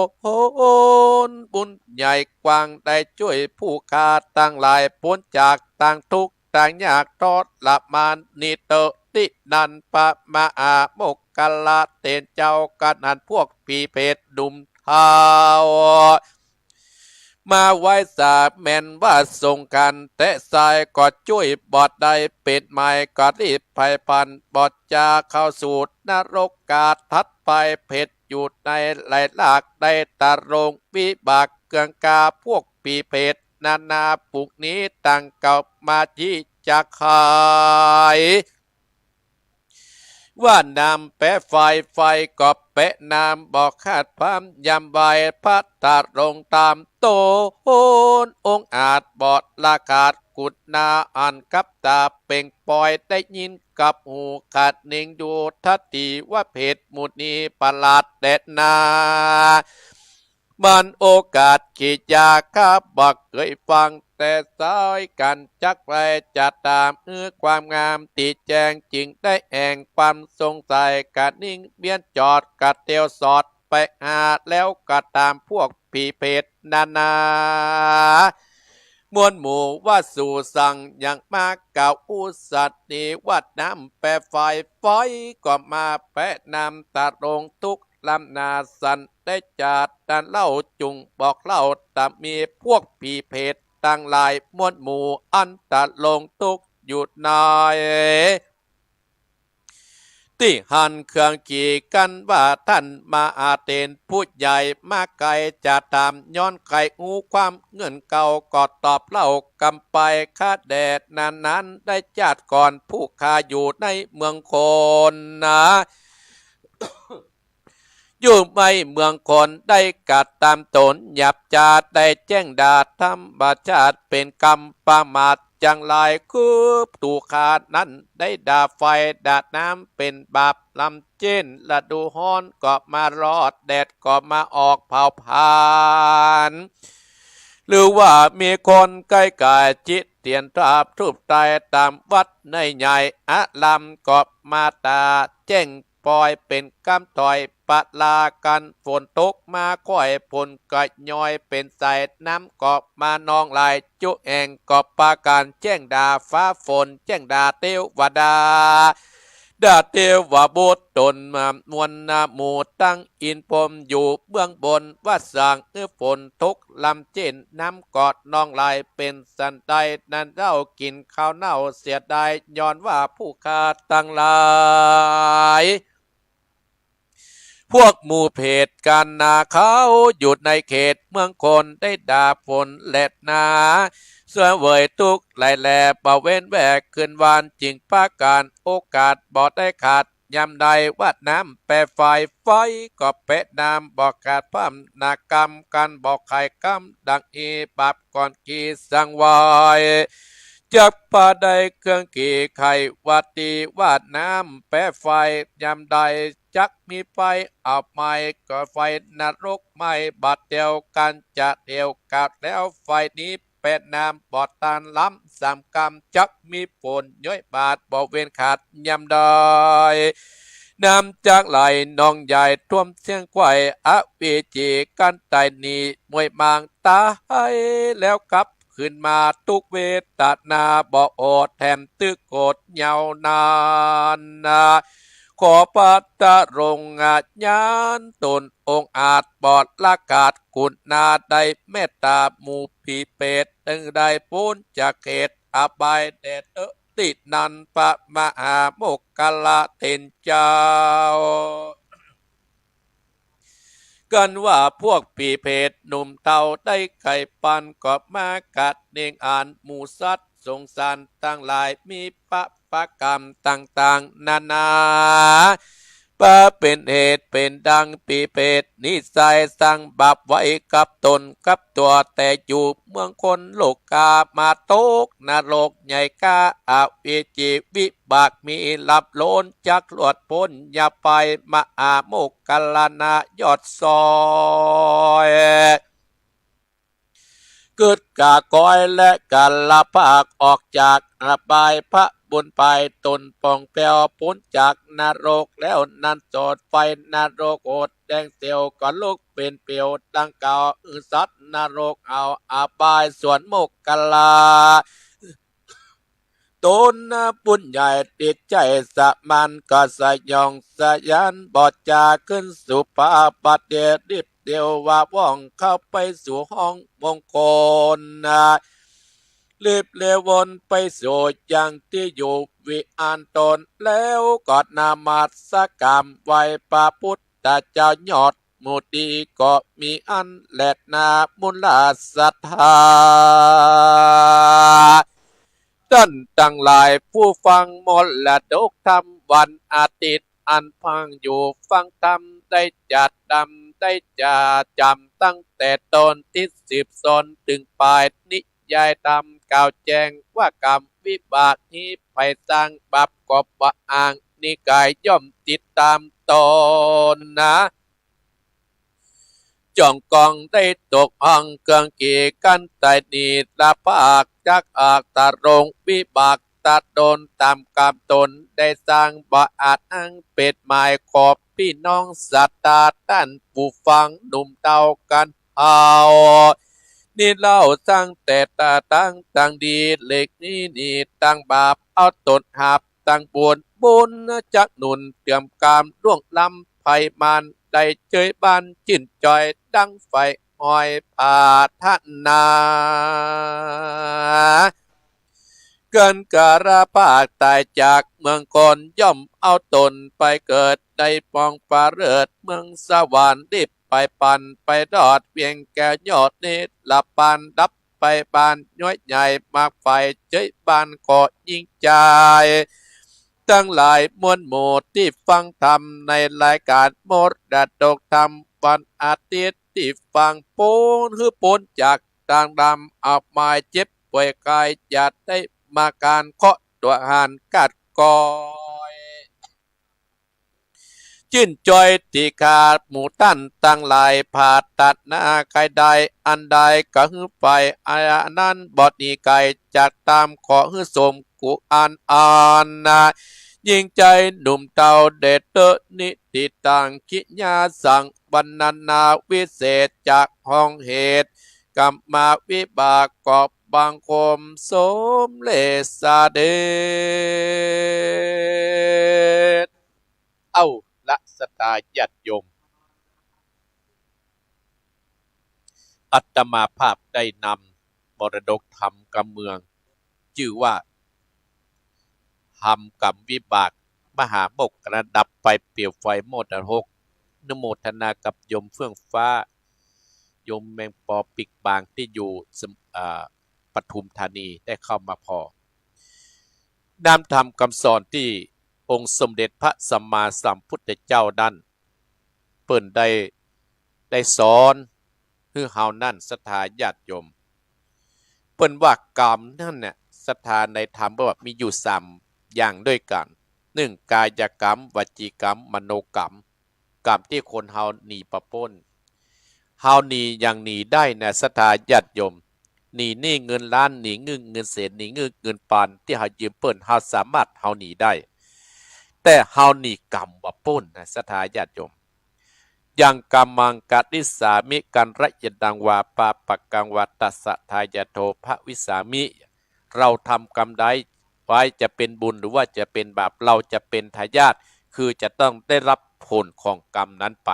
น บุญใหญ่กว้างได้จ้วยผู้ข้าตังหลายป๊นจากตังทุกข์ตังยากทรมานนี้เต๊อะ ตี้นั้นปะมหาโมคคัลละเถรเจ้า กันหันพวกผีเปรตหนุ่มเฒ่า มาไหว้สาแม่นว่าสงฆ์กั๋น แต่ใสก็จ้วยบ่ได้ เป๋นไม้ก็รีบไผพัน บ่จะเข้าสู่นรกกาถัดไป เปรตอยู่ในไหลลาก ได้ตะลงวิบากเกื้องกา พวกผีเปรตนานาฝูงนี้ ต่างเก่ามาจี้ จะไข ว่าน้ำแปะไฟ ไฟก็แปะน้ำ บ่ขาดความยำไหว้ พระตะลงต๋ามต๋น องค์อาจบ่ละขาดกุณา อันกับต๋าเป่งปอย ได้ยินกับหู กะเน่งอยู่ทัตติว่าเพศหมู่นี้ประหลาดแต๊นา มันโอกาสขี้ยากข้าบ่เกยฟัง แต่สายกั๋นจักไรจะต๋าม หื้อความงามตี้แจ้ง จึงได้แอ่งความสงสัย กะนิ่งเวียนจอด กะเตียวสอดไปหา แล้วกะต๋ามพวกผีเปรตนานา มวลหมู่ว่าสูสัง ยังมากล่าวอู้สัตว์นี้ ว่าน้ำแปะไฟ ไฟก็มาแปะน้ำ ตะลงทุกข์ลำนา สันได้จาดนั้นเล่า จุ่งบอกเล่าต๋ามี พวกผีเปรตตังหลาย มวลหมู่อันตะลงทุกข์อยู่ใน ตี้หั้นเคืองขีกั๋นว่า ต้านมหาเถรผู้ใหญ่มาไกล จะต๋าม ย้อนใค่ฮู้ความเงื่อนเก่า ก็ตอบเล่ากำไป ข้าแด่นั้นนั้น ได้จาดก่อนผู้ข้าอยู่ในเมืองคนนา อยู่ในเมืองคน ได้กระตำต๋นหยาบจา ได้แจ้งด่าธรรมชาติ เป๋นกำประมาทจังหลาย คือตั๋วข้านั้นได้ด่าไฟด่าน้ำ เป๋นบาปลำเจ้น ฤดูฮ้อนก็มารอด แดดก็มาออกเผาผลาญ หรือว่ามีคนใก้ก๋ายจิตเตียนทราบทูปไตต๋ามวัดในใหญ่ อารามก็มาต๋าแจ้งปอย เป๋นกำถอยปะลากั๋น ฝนตกมาค่อย ฝนก็ย้อยเป๋นสาย น้ำก็มานองไหลจุแอ่ง ก็ปากั๋นแจ้งด่าฟ้าฝน แจ้งด่าเตวดา ด่าเตวบุตรต๋นมา มวลหมู่ตังอินทร์พรหมอยู่เบื้องบน ว่าสัง หื้อฝนตกลำเจ้น น้ำก็นองไหลเป๋นสันใด นั้นเล่ากิ๋นข้าวเน่าเสียดาย ย้อนว่าผู้ข้าตังหลาย พวกหมู่เปรตกั๋นนา เขาอยู่ในเขตเมืองคน ได้ด่าฝนแลนา เสวยทุกข์หลายแล บ่เว้นแวกคืนวัน จึงปากั๋นโอกาสบ่ได้ขาด ยามใดว่าน้ำแปะไฟ ไฟก็แปะน้ำ บ่ขาดพร่ำหน้ากำกั๋น บ่ไข่กำดังอี บาปก่อนขี้สังไว้ จักปาได้เคืองขีไขว่าตี้ ว่าน้ำแปะไฟ ยามใดจักมีไฟเอาไหม้ ก็ไฟนรกไหม้บาดเดียวกั๋น จะเดียวกั๋นแล้ว ไฟนี้แปะน้ำบ่ตันล้ำสามกำ จักมีฝนย้อยบาด บ่เว้นขาดยามใด น้ำจักไหลนองใหญ่ท่วมเสี้ยงไขว่ อเวจีกั๋นต๋ายหนีมวยมางต๋าย แล้วกลับคืนมาทุกข์เวทนา บ่อดแถมตึกโกรธยาวนานนา ขอพระตะลงอาญาณต๋นองค์อาจบ่ละขาดกุณา ได้เมตต๋าหมู่ผีเปรต จึงได้ป๊นจากเขตอบายแดดเต๊อะ ตี้นั้นพระมหาโมคคัลลาเถรเจ้า กั๋นว่าพวกผีเปรตหนุ่มเฒ่าได้ใค่ปัน ก็มากระเน่งอันหมู่สัตว์สงสารตังหลาย มีปะปะกรรมต่างๆ นานา ปะเป๋นเหตุเป๋นดังผีเปรตนิสัยสร้างบาปไว้กับต๋นกับตั๋ว แต่อยู่เมืองคนโลกา มาตกนรกใหญ่กา อเวจีวิบากมีลับล้น จักหลุดป๊นยาไป มหาโมคคัลลานายอดซอย กึ๊ดกะกอยและกะละภาคออกจากอบาย พระบุญไปต๋นป่องแผ้วป๊นจากนรกแล้ว นั้นโสดไฟนรกโหดแดงเสียว ก็ลุกเป๋นเปลวดังกล่าว หื้อสัตว์นรกเอาอบายส่วนโมคคัลลา ต๋นบุญใหญ่ติดใจ๋สะหมั้น ก็สยองสยานบ่จ๋า ขึ้นสู่ฟ้าบาดเดียว รีบเตียวว่าว่องเข้าไปสู่ห้องมงคลนา รีบเลียววนไปสู่ยังตี้อยู่วิหารต๋น แล้วก็นมัสก๋านไหว้พระพุทธเจ้ายอดหมู่ตี้ ก็มีอันแลนา มูลศรัทธา ต้าน ตังหลายผู้ฟังมรดกธรรมวันอาทิตย์ อันฟังอยู่ฟังธรรมได้จะดำได้จะจ๋ำ ตั้งแต่ตอนตี้สิบสอนเถิงปลาย นิยายธรรมกล่าวแจ้งว่ากรรมวิบากนี้ ใผสร้างบาปก็บ่อ้าง นิกายย่อมติดตามตนนา จ่องกองได้ตกห้อง เกื้องกี่กั้นไถ่หนี ละภาคจักออกตรง วิบากตะตนต๋ามกรรมตนได้สร้าง บ่อาจอ้างเป๋นหมาย ขอปี้น้องศรัทธาต้านผู้ฟังหนุ่มเฒ่ากั๋นเฮา นี้เล่าตั้งแต่ตาตั้งตังดี เล็กนี้หนีตังบาป เอาตนหับตังบุญ บุญจักหนุนเติมกรรมล่วงล้ำภัยมาร ได้เจยบ้านจื้นจอยดังใฝ่หอยปรารถนา เกินกาลภาคต๋ายจากเมืองคน ย่อมเอาตนไปเกิดในปองฟ้าเลิศเมืองสวรรค์ รีบไปปันไปรอดเวียงแก้วยอดนิรพาน ดับไปบ้านย้อยใหญ่มากไฟ เจยบ้านก็ยิ่งใจ๋ ตังหลายมวลหมู่ตี้ฟังธรรมในรายการมรดกธรรมวันอาทิตย์ ตี้ฟังป๊นหื้อป๊นจากตางดำอับหมายเจ็บป่วยกาย อย่าได้มาการเคาะตั๋วหานกาดกอย จื้นจอยตี้ข้าหมู่ต้านตังหลาย ปรารถนาใค่ได้อันใดก็หื้อใฝ่ อันนั้นบ่หนีไก๋จากตาม ขอหื้อสมกุศลอันนา ยิ่งใจ๋หนุ่มเฒ่าได้เต๊อะ นิติตังกิยาสัง วรรณนาวิเศษจากห้องเหตุ กรรมาวิบากก็บังคมสมเร็จเสด็จ เอาละศรัทธาญาติโยม อาตมาภาพได้นำมรดกธรรมกำเมือง จื้อว่า ทำกรรมวิบากมหาโมกขลา ดับไปเปรียบไฟมอดนรก อนุโมทนากับโยมเฟื่องฟ้า โยมแมงปอปีกบางตี้อยู่สม- อ่า ปทุมธานีได้เข้ามาผ่อ นำธรรมกำสอนตี้องค์สมเด็จพระสัมมาสัมพุทธเจ้านั้น เปิ้นได้ ได้สอนหื้อเฮานั้นศรัทธาญาติโยม เปิ้นว่ากรรมนั้นเนี่ย ศรัทธาในธรรมเปิ้นว่ามีอยู่สามอย่างด้วยกั๋น นึ่ง กายกรรม วจีกรรม มโนกรรม กรรมตี้คนเฮาหนีบ่ป๊น เฮาหนีอย่างหนีได้นะศรัทธาญาติโยม หนีหนี้เงินล้าน หนีหนี้เงินแสน หนีหนี้เงินปานตี้เฮายืมเปิ้น เฮาสามารถเฮาหนีได้ แต่เฮาหนีกรรมบ่ป๊นนะศรัทธาญาติโยม ยังกัมมังกริสสามิ กัลยาณังวา ปาปะกังวา ตัสสะทายาโทภวิสสามิ เราทำกรรมใดไว้ จะเป็นบุญหรือว่าจะเป็นบาป เราจะเป็นทายาท คือจะต้องได้รับผลของกรรมนั้นไป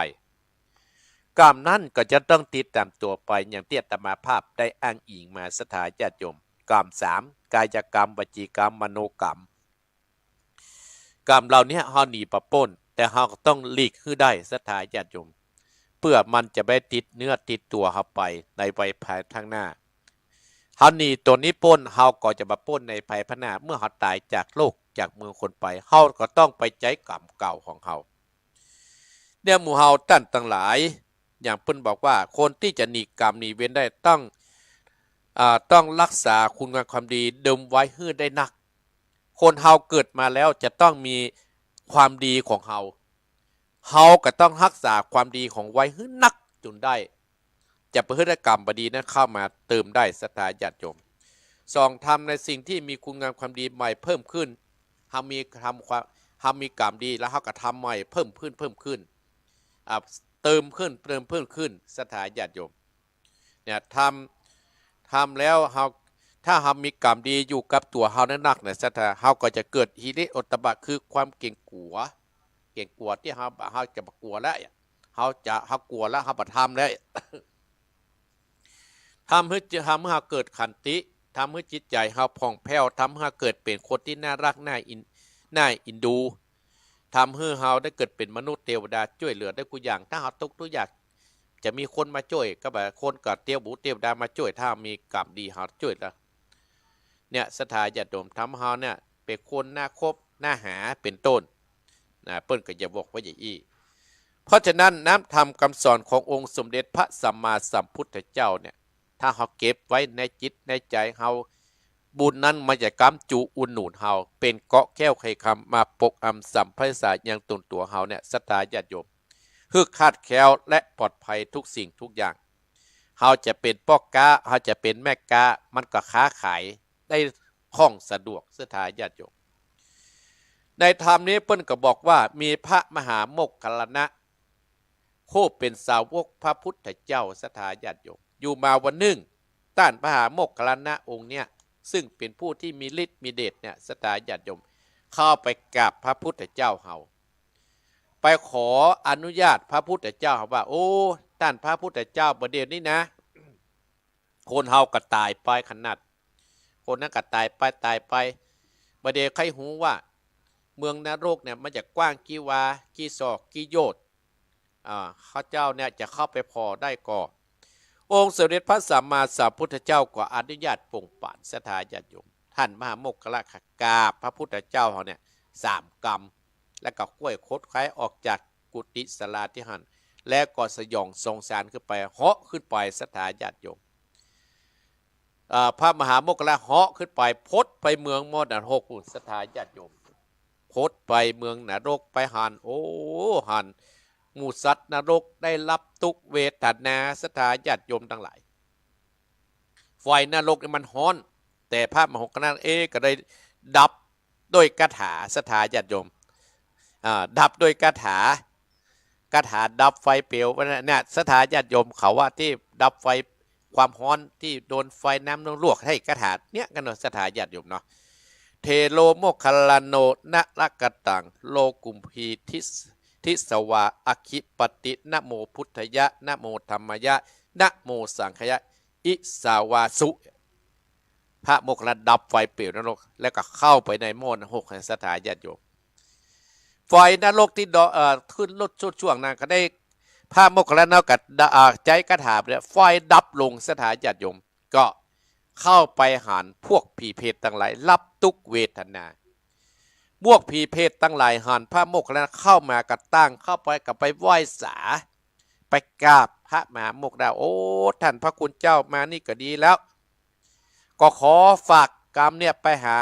กรรมนั้นก็จะต้องติดตามตั๋วไป อย่างตี้อาตมาภาพได้อ้างอิงมาศรัทธาญาติโยม กรรมสาม กายกรรม วจีกรรม มโนกรรม กรรมเหล่านี้เฮาหนีบ่ป๊น แต่เฮาก็ต้องหลีกหื้อได้ศรัทธาญาติโยม เปื้อมันจะบ่ติดเนื้อติดตั๋วเฮาไปในวัยภายข้างหน้า เฮาหนีตั๋วนี้ป๊น เฮาก็จะบ่ป๊นในภายภาคหน้า เมื่อเฮาต๋ายจากโลกจากเมืองคนไป เฮาก็ต้องไปใจ๊กรรมเก่าของเฮา เนี่ยหมู่เฮาต้านตังหลาย อย่างเปิ้นบอกว่าคนตี้จะหนีกรรมหนีเวรได้ต้อง อ่า ต้องฮักษาคุณงามความดีเดิมไว้หื้อได้นัก คนเฮาเกิดมาแล้วจะต้องมีความดีของเฮา เฮาก็ต้องฮักษาความดีของไว้หื้อนักจุ่นได้ จะบ่หื้อได้กรรมบ่ดีนั้นเข้ามาเติมได้ศรัทธาญาติโยม สอง ทำในสิ่งที่มีคุณงามความดีใหม่เพิ่มขึ้น เฮามีทำความ เฮามีกรรมดีแล้วเฮาก็ทำใหม่เพิ่มขึ้น เพิ่มขึ้น อ่า เติมขึ้น เติมเพิ่มขึ้นศรัทธาญาติโยม เนี่ย ทำ ทำแล้วเฮา ถ้าเฮามีกรรมดีอยู่กับตั๋วเฮานักๆ เนี่ย ศรัทธา เฮาก็จะเกิดหิริโอตตัปปะ คือความเก๋งกั๋ว เก๋งกั๋วตี้เฮา เฮาจะบ่กั๋วแล้ว เฮาจะ เฮากั๋วแล้ว เฮาบ่ทำแล้ว ทำหื้อ ทำหื้อเฮาเกิดขันติ ทำหื้อจิตใจ๋เฮาผ่องแผ้ว ทำหื้อเฮาเกิดเป๋นคนตี้น่าฮัก น่าเอ็น น่าเอ็นดู ทำหื้อเฮาได้เกิดเป๋นมนุษย์เตวดา จ้วยเหลือได้กู้อย่าง ถ้าเฮาตุ๊กข์กู้ยาก จะมีคนมาจ้วย ก็บ่าคนก็เตวบุตรเตวดามาจ้วย ถ้ามีกรรมดีเฮาจ้วยแล้ว เนี่ย ศรัทธาญาติโยม ทำเฮาเนี่ยเป๋นคนน่าคบน่าหา เป๋นต้น นะ เปิ้นก็จะบอกว่าอย่างอี้ เพราะฉะนั้นน้ำธรรมกำสอนขององค์สมเด็จพระสัมมาสัมพุทธเจ้าเนี่ย ถ้าเฮาเก็บไว้ในจิตในใจ๋เฮา บุญนั้นมันจะก๊ำจูอุดหนุนเฮา เป๋นเกราะแก้วไขคำมาปกอำสัมภสายังตนตั๋วเฮาเนี่ย ศรัทธาญาติโยม หื้อคลาดแคล้วและปลอดภัยทุกสิ่งทุกอย่าง เฮาจะเป๋นป้อก๊า เฮาจะเป๋นแม่ก๊า มันก็ค้าขายได้คล่องสะดวก ศรัทธาญาติโยม ในธรรมนี้เปิ้นก็บอกว่ามีพระมหาโมคคัลลานะ ผู้เป๋นสาวกพระพุทธเจ้า ศรัทธาญาติโยม อยู่มาวันนึ่ง ต้านมหาโมคคัลลานะองค์เนี่ย ซึ่งเป๋นผู้ตี้มีฤทธิ์มีเดชเนี่ย ศรัทธาญาติโยม เข้าไปกราบพระพุทธเจ้าเฮา ไปขออนุญาตพระพุทธเจ้าเฮาว่า โอ้ ต้านพระพุทธเจ้า บ่าเดี่ยวนี้นะ คนเฮาก็ต๋ายไปขนาด คนนั้นก็ต๋ายไป ต๋ายไป บ่าเดี่ยวใค่ฮู้ว่า เมืองนรกเนี่ยมันจะกว้างกี่วา กี่ศอก กี่โยชน์ อ่า ข้าเจ้าเนี่ยจะเข้าไปผ่อได้ก่อ องค์สมเด็จพระสัมมาสัมพุทธเจ้าก็อนุญาตโปร่งปราน ศรัทธาญาติโยม ต้านมหาโมคคัลลานะกราบพระพุทธเจ้าเฮาเนี่ยสามกำ แล้วก็ค่อยขดไขว่ออกจากกุฏิศาลาตี้หั้น แล้วก็สยองสงสารขึ้นไป เหาะขึ้นไป ศรัทธาญาติโยม อ่า พระมหาโมคคัลลานะเหาะขึ้นไป พดไปเมืองมอดนรก ศรัทธาญาติโยม พดไปเมืองนรกไปหั้น โอ้ หั้นหมู่สัตว์นรกได้รับตุ๊กขเวทนา ศรัทธาญาติโยมตังหลาย ไฟนรกนี่มันฮ้อน แต่พระมหาโมคคัลลานะเองก็ได้ดับโดยคาถา ศรัทธาญาติโยม อ่า ดับโดยคาถา คาถาดับไฟเปลวเนี่ย ศรัทธาญาติโยม เขาว่าตี้ดับไฟ ความฮ้อนตี้โดนไฟน้ำลวก หื้อคาถาเนี่ยกั๋นเนาะ ศรัทธาญาติโยมเนาะ เถโรโมคคัลลาโน นรกตัง โลกุมภี ทิส- ทิสวา อคคิปปติ นะโมพุทธายะ นะโมธัมมายะ นะโมสังฆายะ อิสาวาสุ พระโมคคัลลานะดับไฟเปลวนรก แล้วก็เข้าไปในหม้อนรก ศรัทธาญาติโยม ไฟนรกตี้ด- เอ่อ ขึ้นลดช่วงๆ นั้นก็ได้ พระโมคคัลลานะก็ด- อ่า ใจ๊คาถาเนี่ย ไฟดับลง ศรัทธาญาติโยม ก็เข้าไปหันพวกผีเปรตตังหลาย รับตุ๊กขเวทนา พวกผีเปรตตังหลายหันพระโมคคัลลานะเข้ามาก็ตั้งเข้าไป ก็ไปไหว้สา ไปกราบพระมหาโมคคัลลานะ โอ้ ต้านพระคุณเจ้ามานี่ก็ดีแล้ว ก็ขอฝากกรรมเนี่ยไปหา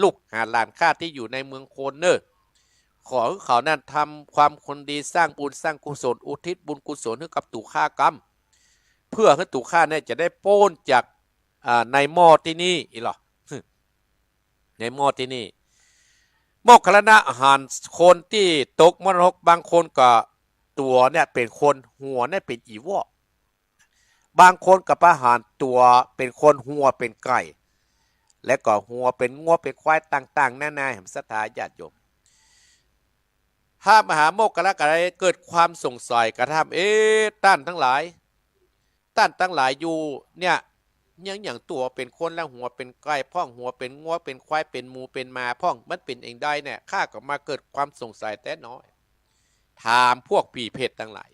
ลูกหาหลานข้าตี้อยู่ในเมืองโคนเน่อ ขอหื้อเขานั้นทำความคนดี สร้างบุญสร้างกุศล อุทิศบุญกุศลหื้อกับตั๋วข้ากำ เพื่อหื้อตั๋วข้าเนี่ยจะได้ป๊นจาก อ่า ในหม้อตี้นี่อี้ลอ ในหม้อตี้นี่ โมคคัลลานะหันคนตี้ตกหม้อนรก บางคนก็ตั๋วเนี่ยเป๋นคน หัวเนี่ยเป๋นอีวอก บางคนก็ไปหันตั๋วเป๋นคน หัวเป๋นไก่ และก็หัวเป๋นงัวเป๋นควายต่างๆ นานา ศรัทธาญาติโยม พระมหาโมคคัลลานะก็เลยเกิดความสงสัยกระทั่ง เอ๊ะ ต้านตังหลาย ต้านตังหลายอยู่เนี่ย ยังหยังตั๋วเป๋นคน และหัวเป๋นไก่พ่อง หัวเป๋นงัวเป๋นควาย เป๋นหมูเป๋นหมาพ่อง มันเป๋นอันใดเนี่ย ข้าก็มาเกิดความสงสัยแต๊น้อย ถามพวกผีเปรตตังหลาย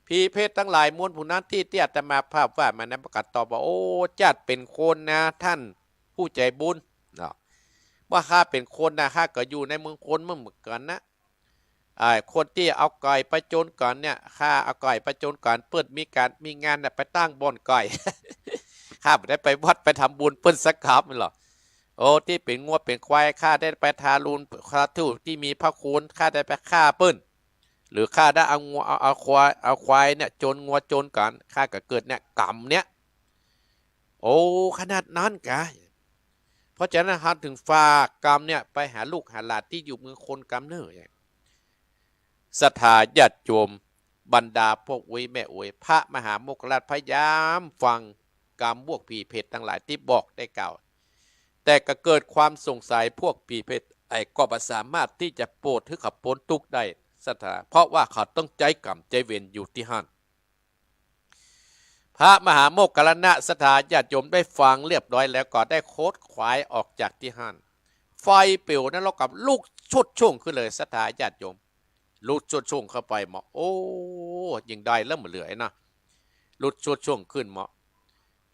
ผีเปรตตังหลายมวลผู้นั้นตี้ ตี้อาตมาภาพว่ามานั้น มันก็ตอบว่า โอ้ จัดเป๋นคนนะ ต้านผู้ใจ๋บุญเนาะ ว่าข้าเป๋นคนนะ ข้าก็อยู่ในเมืองคนเหมือนกั๋นนะ ไอ้คนตี้เอาไก่ไปจนกั๋นเนี่ย ข้าเอาไก่ไปจนกั๋น เปิ้นมีก๋านมีงานเนี่ย ไปตั้งบ่อนไก่ ข้าบ่ได้ไปวัดไปทำบุญเปิ้นสักกำหรอก โอ้ ตี้เป๋นงัวเป๋นควาย ข้าได้ไปทารุณ ข้าผู้ตี้มีพระคุณ ข้าได้ไปฆ่าเปิ้น หรือข้าได้เอางัว เอา เอาควาย เอาควายเนี่ยจนงัวจนกั๋น ข้าก็เกิดเนี่ยกรรมเนี่ย โอ้ ขนาดนั้นกา เพราะฉะนั้นเฮาจึงฝากกรรมเนี่ยไปหาลูกหาหลานตี้อยู่เมืองคนกำเน่อ ศรัทธาญาติโยม บรรดาป้ออุ๊ยแม่อุ๊ย พระมหาโมคคัลลานะพยายามฟังกรรมพวกผีเปรตตังหลายตี้บอกได้กล่าว แต่ก็เกิดความสงสัยพวกผีเปรต ไอ้ก็บ่สามารถตี้จะโปรดหื้อเขาป๊นตุ๊กข์ได้ ศรัทธา เพราะว่าเขาต้องใจ๊กรรมใจ๊เวรอยู่ตี้หั้น พระมหาโมคคัลลานะ ศรัทธาญาติโยม ได้ฟังเรียบร้อยแล้วก็ได้ขดไขว่ออกจากตี้หั้น ไฟเปลวนรกก็ลุกโชติช่วงขึ้นเลย ศรัทธาญาติโยม ลุกโชติช่วงเข้าไปเนาะ โอ้ ยิ่งได้แล้วบ่เหลือนะ ลุกโชติช่วงขึ้นเนาะ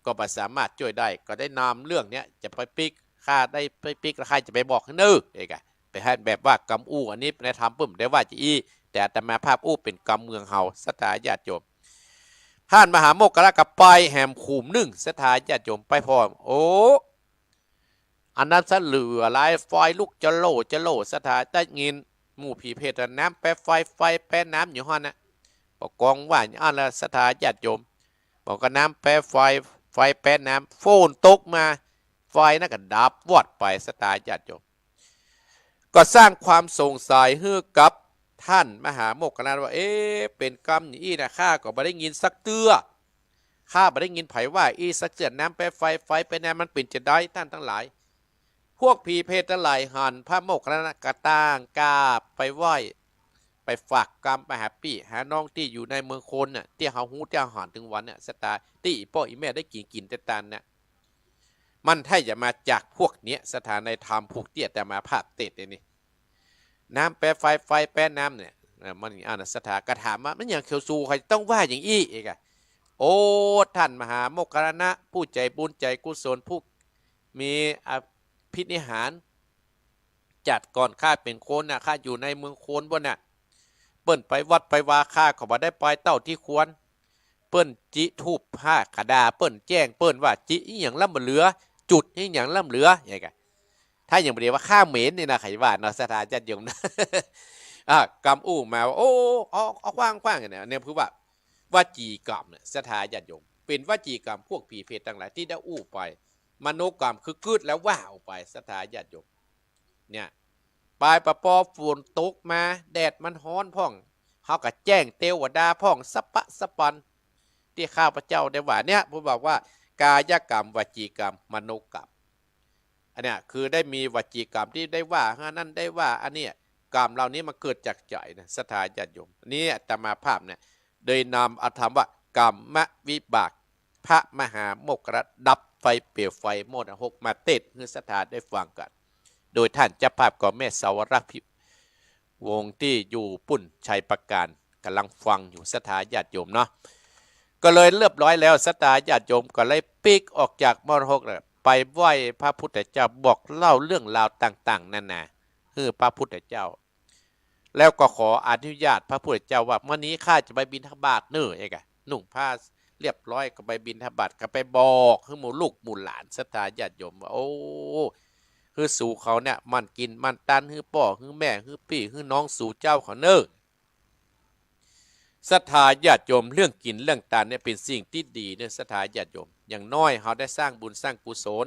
ก็บ่สามารถจ้วยได้ ก็ได้นำเรื่องเนี้ยจะไปปิ๊ก ข้าได้ไปปิ๊กแล้วข้าจะไปบอกหื้อเน่อ เอกอะ ไปหันแบบว่ากำอู้อันนี้ในธรรมปุ้นได้ว่าจะอี้ แต่อาตมาภาพอู้เป๋นกำเมืองเฮา ศรัทธาญาติโยม ต้านมหาโมคคัลลานะก็ไปแหมขุมนึ่ง ศรัทธาญาติโยม ไปผ่อ โอ้ อันนั้นสะเหลือหลายไฟลุกจะโล่จะโล่ ศรัทธา ได้ยินหมู่ผีเปรตน้ำแปะไฟ ไฟแปะน้ำอยู่หั้นน่ะ ปะกองว่าอย่างนั้นละ ศรัทธาญาติโยม บอกก็น้ำแปะไฟ ไฟแปะน้ำ ฝนตกมา ไฟนั้นก็ดับวอดไป ศรัทธาญาติโยม ก็สร้างความสงสัยหื้อกับต้านมหาโมคคัลลานะว่า เอ๊ะ เป๋นกำอย่างอี้นะ ข้าก็บ่ได้ยินสักเตื้อ ข้าบ่ได้ยินใผว่าอี้สักเตื้อ น้ำแปะไฟ ไฟแปะน้ำ มันเป๋นจาใด ต้านตังหลาย พวกผีเปรตตังหลายหันพระโมคคัลลานะก็ต่างก้าไปไหว้ ไปฝากกำไปหาปี้หาน้องตี้อยู่ในเมืองคนน่ะ ตี้เฮาฮู้ตี้เฮาหันตึงวันเนี่ย ศรัทธา ตี้อี่ป้ออี่แม่ได้กิ๋นกิ๋นแต๊ตันเนี่ย มันใช่จะมาจากพวกเนี้ย ศรัทธา ในธรรมพวกตี้อาตมาภาพเตสน์เนี่ยนี่ น้ำแปะไฟ ไฟแปะน้ำเนี่ย เออ มันอันนั้น ศรัทธา ก็ถามว่า มันหยังเขียวสูใค่ต้องว่าอย่างอี้ เอกอะ โอ้ ต้านมหาโมคคัลลานะ ผู้ใจ๋บุญใจ๋กุศล ผู้มีอภินิหาร จาติก่อนข้าเป๋นคนน่ะ ข้าอยู่ในเมืองคนปู๊นน่ะ เปิ้นไปวัดไปวา ข้าก็บ่ได้ไปเต้าตี้ควร เปิ้นจิธูปผ้ากระดาษ เปิ้นแจ้ง เปิ้นว่าจิอิหยังล้ำบ่เหลือ จุดอิหยังล้ำเหลือ อย่างเงี้ย ถ้าอย่างบ่ดีว่าข้าเหม็นนี่นะ ใผว่าเนาะ ศรัทธาญาติโยมนะ อ่ะ กำอู้มาว่า โอ้ เอา เอาขว้างๆ เนี่ย เนี่ยคือว่าวจีกรรมเนี่ย ศรัทธาญาติโยม เป๋นวจีกรรมพวกผีเปรตตังหลายตี้ได้อู้ไป มโนกรรมคือกึ๊ดแล้วว่าออกไป ศรัทธาญาติโยม เนี่ย ปายปะปอฝนตกมา แดดมันฮ้อนพ่อง เฮาก็แจ้งเตวดาพ่อง สะปะสะปัน ตี้ข้าพเจ้าได้ว่าเนี่ย เปิ้นบอกว่า กายกรรม วจีกรรม มโนกรรม อันเนี้ยคือได้มีวจีกรรมตี้ได้ว่า อันนั้นได้ว่า อันเนี้ย กรรมเหล่านี้มันเกิดจากใจ๋นะ ศรัทธาญาติโยม อันนี้อาตมาภาพเนี่ย ได้นำเอาธรรมว่ากรรมวิบาก พระมหาโมคคัลลานะดับไฟเปลวไฟมรณะหกมาเตสน์หื้อศรัทธาได้ฟังกั๋น โดยต้านเจ้าภาพก็แม่สาวรักษ์พิ วงศ์ตี้อยู่ปุ้นชัยปราการ ก่ำลังฟังอยู่ ศรัทธาญาติโยมเนาะ ก็เลยเรียบร้อยแล้ว ศรัทธาญาติโยมก็เลยปิ๊กออกจากมรณะหกน่ะ ไปไหว้พระพุทธเจ้า บอกเล่าเรื่องราวต่างๆ นานา หื้อพระพุทธเจ้า แล้วก็ขออนุญาตพระพุทธเจ้าว่า มื้อนี้ข้าจะไปบิณฑบาตเน่อ เอกอะ นุ่งผ้าเรียบร้อยก็ไปบิณฑบาต ก็ไปบอกหื้อหมู่ลูกหมู่หลาน ศรัทธาญาติโยมว่า โอ้ หื้อสูเขาเนี่ย หมั่นกิ๋นหมั่นตาน หื้อป้อหื้อแม่ หื้อปี้หื้อน้องสูเจ้าเขาเน่อ ศรัทธาญาติโยม เรื่องกิ๋นเรื่องตานเนี่ยเป๋นสิ่งตี้ดีเนี่ย ศรัทธาญาติโยม อย่างน้อยเฮาได้สร้างบุญสร้างกุศล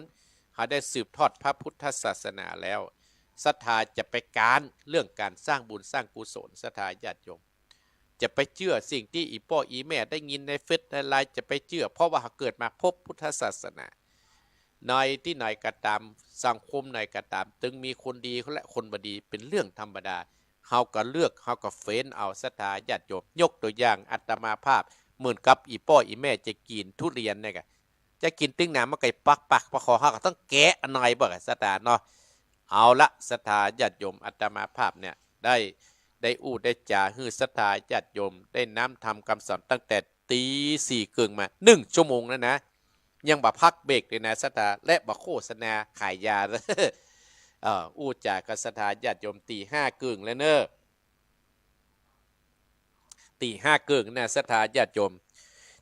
เฮาได้สืบทอดพระพุทธศาสนาแล้ว ศรัทธาจะไปก๊านเรื่องก๋านสร้างบุญสร้างกุศล ศรัทธาญาติโยม จะไปเจื้อสิ่งตี้อี่ป้ออี่แม่ได้ยินในเฟซในไลน์ จะไปเจื้อ เพราะว่าเฮาเกิดมาพบพุทธศาสนา ในตี้ไหนก็ต๋าม สังคมไหนก็ต๋าม ตึงมีคนดีและคนบ่ดีเป๋นเรื่องธรรมดา เฮาก็เลือก เฮาก็เฟ้นเอา ศรัทธาญาติโยม ยกตั๋วอย่างอาตมาภาพ เหมือนกับอี่ป้ออี่แม่จะกิ๋นทุเรียนเนี่ยกะ จะกิ๋นตึงหนามะไก่ปักๆ ปะคอ เฮาก็ต้องแกะอันในบ่กะ ศรัทธาเนาะ เอาละ ศรัทธาญาติโยม อาตมาภาพเนี่ย ได้ ได้อู้ได้จ๋าหื้อศรัทธาญาติโยม ได้น้อมทำกำสอนตั้งแต่ตีสี่เกิ่งมา นึ่งชั่วโมงแล้วนะ ยังบ่พักเบรกเลยนะ ศรัทธา และบ่โฆษณาขายยา เอ่อ อู้จ๋ากับศรัทธาญาติโยม ตีห้าเกิ่งแล้วเน่อ ตีห้าเกิ่งนะ ศรัทธาญาติโยม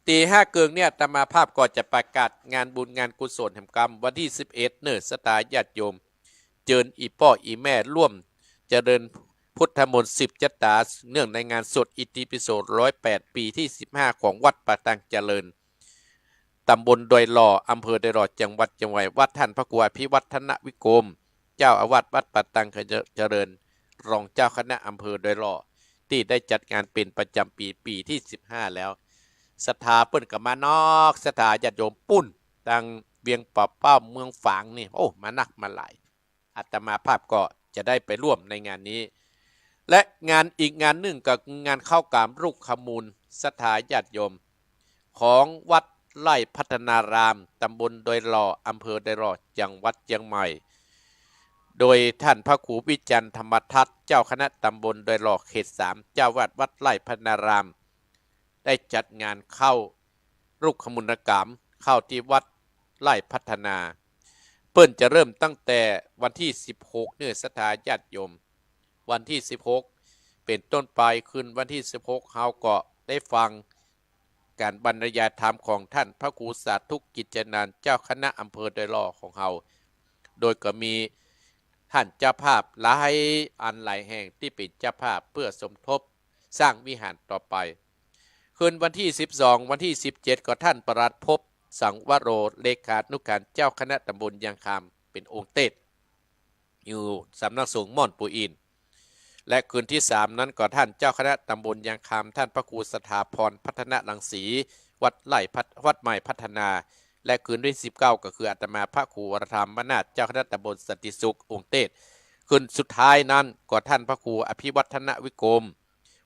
ตีห้าเกิ่งเนี่ย อาตมาภาพก็จะประกาศงานบุญงานกุศลแหมกำ วันตี้สิบเอ็ดเน่อ ศรัทธาญาติโยม เจิญอี่ป้ออี่แม่ร่วมเจริญพุทธมนต์สืบจะต๋า เนื่องในงานสวดอิติปิโสร้อยแปด ปีตี้สิบห้า ของวัดป่าตังเจริญ ต๋ำบลดอยหล่อ อำเภอดอยหล่อ จังหวัดเจียงใหม่ วัดต้านพระครูอภิวัฒนวิกรม เจ้าอาวาสวัดป่าตังเจริญ รองเจ้าคณะอำเภอดอยหล่อ ตี้ได้จัดงานเป๋นประจ๋ำปี๋ ปี๋ตี้สิบห้าแล้ว ศรัทธาเปิ้นก็มานอก ศรัทธาญาติโยมปุ้น ตังเวียงป่าเป้า เมืองฝางนี่ โอ้ มานักมาหลาย อาตมาภาพก็จะได้ไปร่วมในงานนี้ และงานอีกงานนึ่งก็งานเข้ากราบลูกขมูล ศรัทธาญาติโยม ของวัดไร่พัฒนาราม ต๋ำบลดอยหล่อ อำเภอดอยหล่อ จังหวัดเจียงใหม่ โดยต้านพระครูวิจันทร์ธรรมทัศน์ เจ้าคณะต๋ำบลดอยหล่อเขตสาม เจ้าอาวาสวัดไร่พัฒนาราม ได้จัดงานเข้าลูกขมูลกราบ เข้าตี้วัดไร่พัฒนา เปิ้นจะเริ่มตั้งแต่วันตี้สิบหก เน่อ ศรัทธาญาติโยม วันตี้สิบหก เป๋นต้นไป คืนวันตี้สิบหก เฮาก็ได้ฟังก๋านบรรยายธรรมของต้านพระครูสาธุกิจจนันท์ เจ้าคณะอำเภอดอยหล่อของเฮา โดยก็มีต้านเจ้าภาพหลายอันหลายแห่งตี้เป๋นเจ้าภาพเปื้อสมทบสร้างวิหารต่อไป คืนวันตี้สิบสอง วันตี้สิบเจ็ด ก็ต้านปลัดภพ สังวโร เลขานุการเจ้าคณะตำบลยางคำ เป๋นองค์เตสน์ อยู่สำนักสงฆ์ม่อนปู่อินทร์ และคืนตี้สามนั้นก็ต้านเจ้าคณะตำบลยางคำ ต้านพระครูสถาพร พัฒนรังสี วัดไร่พัฒ- วัดใหม่พัฒนา และคืนตี้สิบเก้า ก็คืออาตมาพระครูวรธรรมนาถ เจ้าคณะตำบลสันติสุข องค์เตสน์ คืนสุดท้ายนั้นก็ต้านพระครูอภิวัฒนวิกรม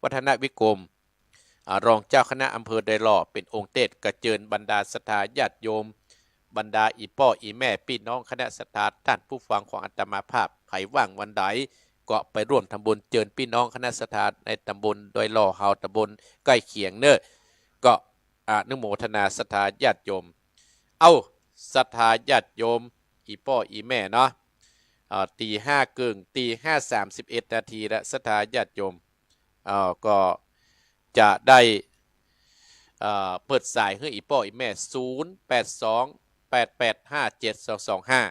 วัฒนวิกรม อ่า รองเจ้าคณะอำเภอดอยหล่อเป๋นองค์เตสน์ ก็เจิญบรรดาศรัทธาญาติโยม บรรดาอี่ป้ออี่แม่ปี้น้องคณะศรัทธา ต้านผู้ฟังของอาตมาภาพ ใผว่างวันใดก็ไปร่วมทำบุญ เจิญปี้น้องคณะศรัทธาในตำบลดอยหล่อเฮา ตำบลใก้เคียงเน่อ ก็อนุโมทนาศรัทธาญาติโยม เอ้า ศรัทธาญาติโยม อี่ป้ออี่แม่เนาะ อ่า ตีห้าเกิ่ง ตีห้าสามสิบเอ็ดนาทีแล้ว ศรัทธาญาติโยม อ่า ก็จะได้ เอ่อ เปิดสายหื้ออี่ป้ออี่แม่ ศูนย์แปดสอง แปดแปดห้า เจ็ดสองสองห้า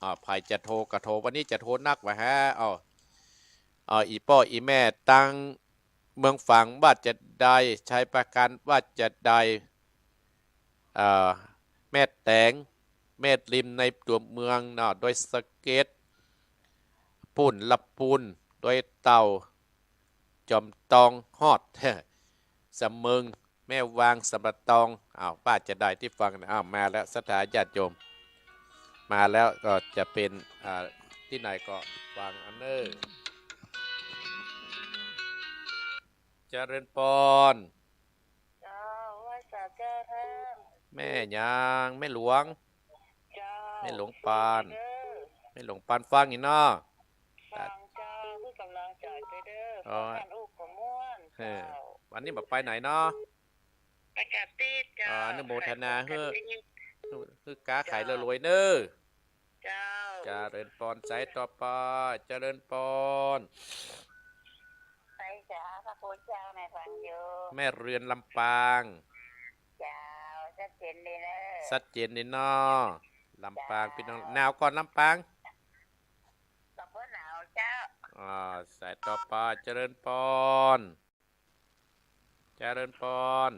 อ่า ใผจะโทรก็โทร วันนี้จะโทรนักวะฮะ เอา เอา อี่ป้ออี่แม่ตังเมืองฝางว่าจะใด ชัยปราการว่าจะใด เอ่อ แม่แตง แม่ริมในตัวเมืองเนาะ ดอยสะเก็ด ปูนละปูน ดอยเต่า จอมตอง ฮอด สะเมิง แม่วาง สะปะตอง อ้าว ว่าจะใดตี้ฟังนะ อ้าว มาแล้ว ศรัทธาญาติโยม มาแล้ว ก็จะเป๋น อ่า ตี้ไหนก็ฟังเอาเน่อ เจริญปอน เจ้า ไหว้สาเจ้าท่าน แม่หยัง แม่หลวง เจ้า แม่หลวงปาน เด้อ แม่หลวงปานฟังอยู่เนาะ ฟังเจ้า หื้อกำลังใจ๋ไปเด้อ อ๋อ ฟังท่านอู้ก็ม่วน เออ เจ้า วันนี้บ่ไปไหนเนาะ ไปกาดติ๊ดเจ้า อ๋อ อนุโมทนา ไปกาดติ๊ด หื้อ หื้อ หื้อก๊าขายรวยๆเน่อ เจ้า เจริญปอน สายต่อไป เจริญปอน ไปจ้า พระคุณเจ้า แม่ฟังอยู่ แม่เรือนลำปาง เจ้า ชัดเจนดีเน่อ ชัดเจนดีเนาะ ลำปาง เจ้า ปี้น้อง หนาวก่อลำปาง ก็บ่หนาวเจ้า อ่า สายต่อไป เจริญปอน เจริญปอน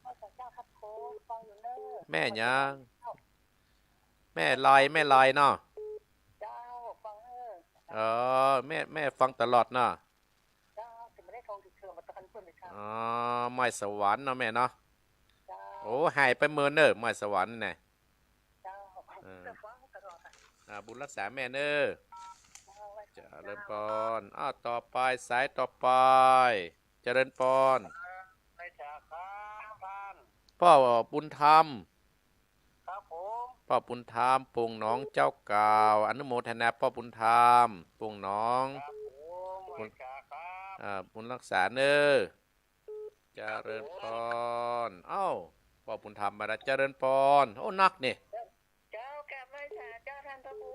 ไหว้สาเจ้าครับครู ฟังอยู่เน่อ แม่หยัง เจ้า แม่ลอย แม่ลอยเนาะ เจ้า ฟังเน่อ เออ แม่ แม่ฟังตลอดเนาะ เจ้า แต่ไม่ได้โทรติดเครื่องมาตอนเพื่อนเลยครับ อ๋อ ไม้สวรรค์เนาะแม่เนาะ เจ้า โอ้ หายไปเมินเน่อ ไม้สวรรค์นี่นะ เจ้า เออ จะฟังตลอดอะ อ่า บุญรักษาแม่เน่อ เจ้า ไหว้สาเจ้า เจริญปอน อ้าว ต่อไป สายต่อไป เจริญปอน ไหว้สาครับท่าน ป้อบุญธรรม ครับผม ป้อบุญธรรม โป่งหนองเจ้าเก่า อนุโมทนาป้อบุญธรรม โป่งหนอง ครับผม บุญ ไหว้สาครับ อ่า บุญรักษาเน่อ เจริญปอน เอ้า ป้อบุญธรรมมาแล้ว เจริญปอน โอ้ นักนี่ เจ้ากราบไหว้สาเจ้าท่านพระครู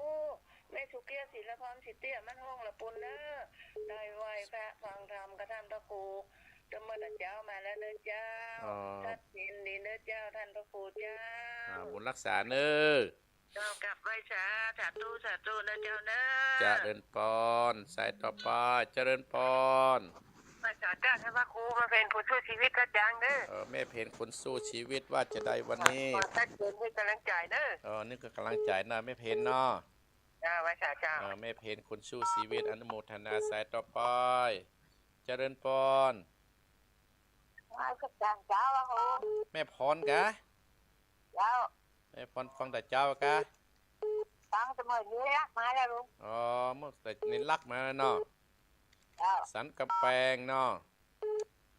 แม่สุเกี้ยว ศิลพร สิทธิมั่นคงละปุณเน่อ ได้ไหว้พระฟังธรรมกับท่านพระครู เจ้าเมื่อตะเจ้ามาแล้วเน่อเจ้า อ๋อ ชัดเจนดีเน่อเจ้า ท่านพระครูเจ้า อ่า บุญรักษาเน่อ เจ้ากราบไหว้สา สาธุ สาธุเน่อเจ้าเน่อ เจริญปอน สายต่อไป เจริญปอน ไหว้สาเจ้าท่านพระครู มาเป็นคนสู้ชีวิตก็จังเน่อ เออ แม่เพ็ญคนสู้ชีวิตว่าจะใดวันนี้ ขอชัดเจนให้กำลังใจเน่อ เออ นี่คือกำลังใจนะ แม่เพ็ญเนาะ เจ้า ไหว้สาเจ้า เออ แม่เพ็ญคนสู้ชีวิต อนุโมทนา สายต่อไป เจริญปอน ไหว้สาเจ้าอะโห แม่พรกะ เจ้า แม่พรฟังแต่เจ๊ากะ ฟังแต่เมื่อกี้ลักมาแล้วลุง อ๋อ เมื่อแต่ในลักมาแล้วเนาะ เจ้า สันกำแปงเนาะ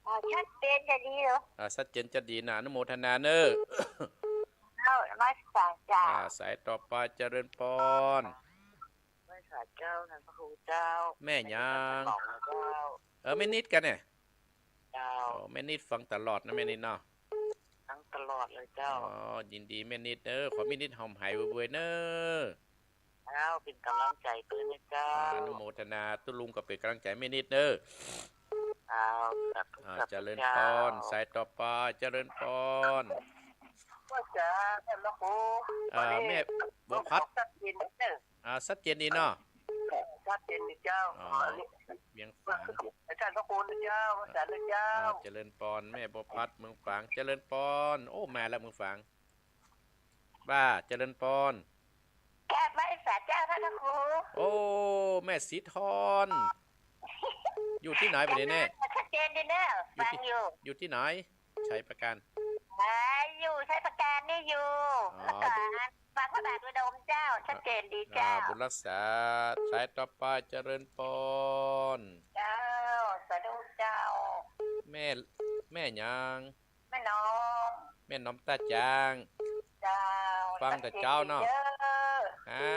อ่า ชัดเจนจะดีเหรอ อ่า ชัดเจนจะดีนะ อนุโมทนาเน่อ เจ้า นมัสการเจ้า อ่า สายต่อไป เจริญปอน ไหว้สาเจ้า ท่านพระครูเจ้า แม่หยัง แม่นิด ท่านบอกนะเจ้า เออ แม่นิดกะเนี่ย เจ้า อ๋อ แม่นิดฟังตลอดนะ แม่นิดเนาะ ฟังตลอดเลยเจ้า อ๋อ ยินดีแม่นิดเน้อ ขอแม่นิดหายหายเวยๆ เน้อ เจ้า เป๋นก๋ำลังใจ๋เปิ้นนะเจ้า อนุโมทนา ตุ๊ลุงก็เป๋นก๋ำลังใจ๋แม่นิดเน้อ เจ้า สาธุ อ่า สาธุ เจริญปอน เจ้า สายต่อไป เจริญปอน ว่าจ๋า แม่นบ่ครู อ่า วันนี้ แม่บัวพัด ชัดเจนเน้อ อ่า ชัดเจนดีเนาะ ชัดเจนดีเจ้า อ๋อ เวียงฝาง อาจารย์พระคุณเจ้า อาจารย์เจ้า อ่า เจริญปอน แม่บัวพัด เมืองฝาง เจริญปอน โอ้ มาแล้วเมืองฝาง ว่าเจริญปอน กราบไหว้สาเจ้าพระครู โอ้ แม่ศรีทร อยู่ตี้ไหนบ่าดนี้แน่ ชัดเจนดีเน้อ อยู่ตี้ ฟังอยู่ อยู่ตี้ไหน ชัยปราการ อ่า อยู่ชัยปราการนี่อยู่ อ๋อ แล้วก็ฟังพระบาทอุดมเจ้า ชัดเจนดีเจ้า อ่า บุญรักษา สายต่อไป เจริญปอน เจ้า สาธุเจ้า แม่ แม่หยัง แม่น้อม แม่น้อมต้าจาง เจ้า ฟังแต่เจ๊าเนาะ ชัดเจนดีเจ้า ฮะ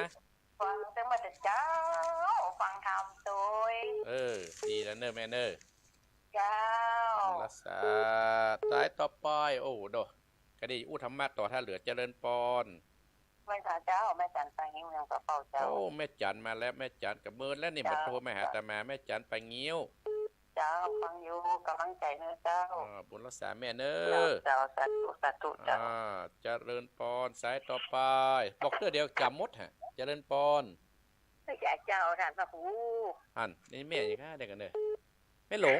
ฟังตั้งแต่เจ๊า ฟังธรรมโตย เออ ดีแล้วเน้อแม่เน้อ เจ้า รักษา สายต่อไป โอ้โห โด ก็ดีอู้ธรรมะต่อถ้าเหลือ เจริญปอน ไหว้สาเจ้า แม่จันไปงิ้วยังกระเป๋าเจ้า โอ้ แม่จันมาแล้ว แม่จันก็เมินแล้วนี่ เจ้า มาโทรมาหาอาตมา แม่จันไปงิ้ว เจ้า ฟังอยู่ ก๋ำลังใจ๋เน้อเจ้า อ่า บุญรักษาแม่เน้อ เจ้า สาธุ สาธุเจ้า อ่า เจริญปอน สายต่อไป บอกเตื้อเดียวจ๋ำหมดฮะ เจริญปอน เจ้า เจ้า ท่านพระครู อันนี้แม่หยังฮะ เดี๋ยวก่อนเน้อ แม่หลง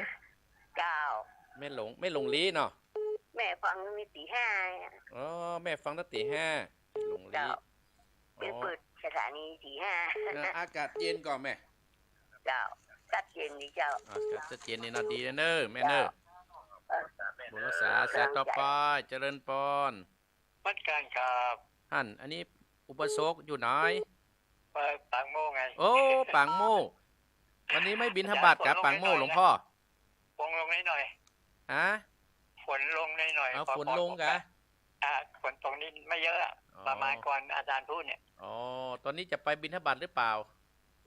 เจ้า แม่หลง แม่หลงลี้เนาะ แม่ฟังนี่ตีห้า อ๋อ แม่ฟังตั้งตีห้า หลงลี้ เจ้า อ๋อ เปิดสถานีตีห้า เออ อากาศเย็นก่อแม่ เจ้า ชัดเจนดีเจ้า อากาศชัดเจนดีเนาะ ดีเน้อแม่เน้อ เจ้า เออ บุญรักษา สายต่อไป เจริญปอน เหมือนกั๋นครับ หัน อันนี้อุบาสกอยู่ไหน ไปปางโมกไง โอ้ ปางโมก วันนี้ไม่บิณฑบาตกับปางโมกหลวงพ่อ ฝนลงหน่อยๆ ฮะ ฝนลงหน่อยๆ เอา พอ ฝนลงกะ อ่า ฝนตกนิดไม่เยอะอะ อ๋อ ประมาณก่อนอาจารย์พูดเนี่ย อ๋อ ตอนนี้จะไปบิณฑบาตหรือเปล่า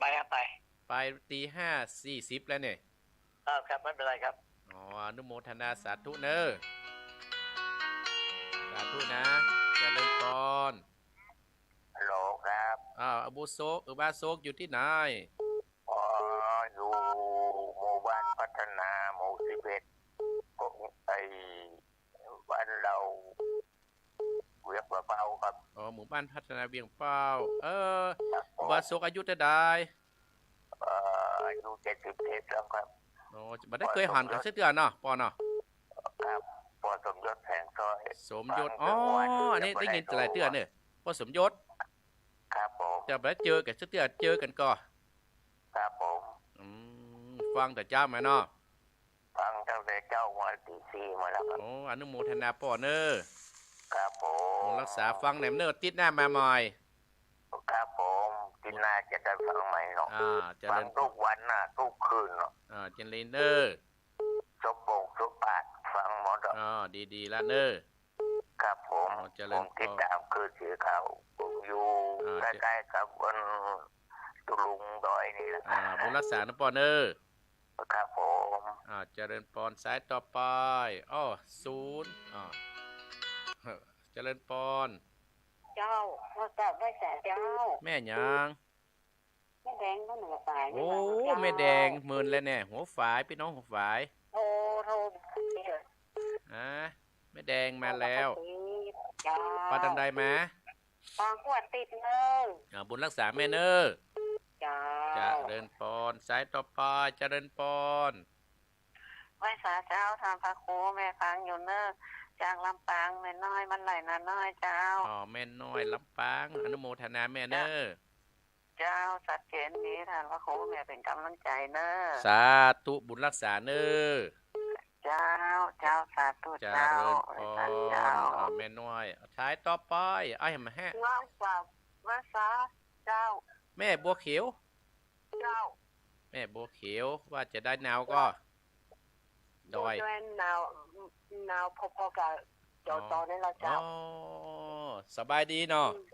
ไปครับ ไป ไปตีห้าสี่สิบแล้วเนี่ย ครับ ครับ ไม่เป็นไรครับ อ๋อ อนุโมทนาสาธุเน้อ สาธุนะ เจริญปอน ฮัลโหลครับ อ่า อุบาสก อุบาสกอยู่ตี้ไหน อ๋อ อยู่หมู่บ้านพัฒนา หมู่สิบเอ็ด ก็ไอ้ บ้านเรา เวียงป่าเป้าครับ อ๋อ หมู่บ้านพัฒนาเวียงเป้า เออ ครับผม อุบาสกอายุเต้าใด เอ่อ อายุเจ็ดสิบเจ็ดแล้วครับ อ๋อ บ่ได้เกยหันกั๋นสักเตื้อเนาะ ปอเนาะ ครับ ปอสมยศแสงสร้อย สมยศ ฟังทุกวัน อ๋อ อันนี้ได้ยินหลายเตื้อเนี่ย ปอสมยศ ครับผม แต่บ่ได้เจอกั๋นสักเตื้อ เจอกั๋นก่อ ครับผม อืม ฟังแต่เจ๊ามาเนาะ ฟังตั้งแต่เจ๊ามาตีสี่มาแล้วครับ โอ้ อนุโมทนาป้อเน้อ ครับผม บุญรักษา ฟังแหนมเน้อ ติ๊ดหน้ามาใหม่ ครับผม ติ๊ดหน้าจะได้ฟังใหม่เนาะ อ่า เจริญ ฟังทุกวันน่ะ ทุกคืนเนาะ อ่า เจริญเน้อ สบงสบาทฟังหมดอะ อ่า ดีๆ ละเน้อ ครับผม อ๋อ เจริญ ผมติดตามคืนสีขาว ผมอยู่ อ่า ใกล้ๆ กับอันตุ๊ลุงดอยนี่แหละ อ่า บุญรักษานะป้อเน้อ ครับผม อ่า เจริญปอน สายต่อไป อ้อ ศูนย์ อ่า เจริญปอน เจ้า ว่าแต่ไหว้สาเจ้า แม่หยัง แม่แดงก็หนึ่งสาย โอ้ นี่หว่าเจ้า แม่แดงเมินแล้วเนี่ย หัวฝาย ปี้น้องหัวฝาย โทร โทร ฮะ แม่แดงมาแล้ว เจ้า มาตางใดมา ปางกวดติดเน้อ อ่า บุญรักษาแม่เน้อ เจ้า เจริญปอน สายต่อไป เจริญปอน ไหว้สาเจ้า ท่านพระครู แม่ฟังอยู่เน้อ จากลำปาง แม่น้อย บ้านไหล่นาน้อยเจ้า อ๋อ แม่น้อย ลำปาง อนุโมทนาแม่เน้อ เจ้า ชัดเจนดี ท่านพระครู แม่เป๋นก๋ำลังใจ๋เน้อ สาธุ บุญรักษาเน้อ เจ้า เจ้า สาธุ เจ้า เจริญปอน เจ้า อ่า แม่น้อย สายต่อไป ไอ้แหมฮะ ไหว้สา ไหว้สาเจ้า แม่บัวเขียว เจ้า แม่บัวเขียว ว่าจะได้นาวก็ ดอย ดอยนาว นาวพอๆ กับ จอจอ อ๋อ นี่แหละเจ้า อ๋อ สบายดีเนาะ อืม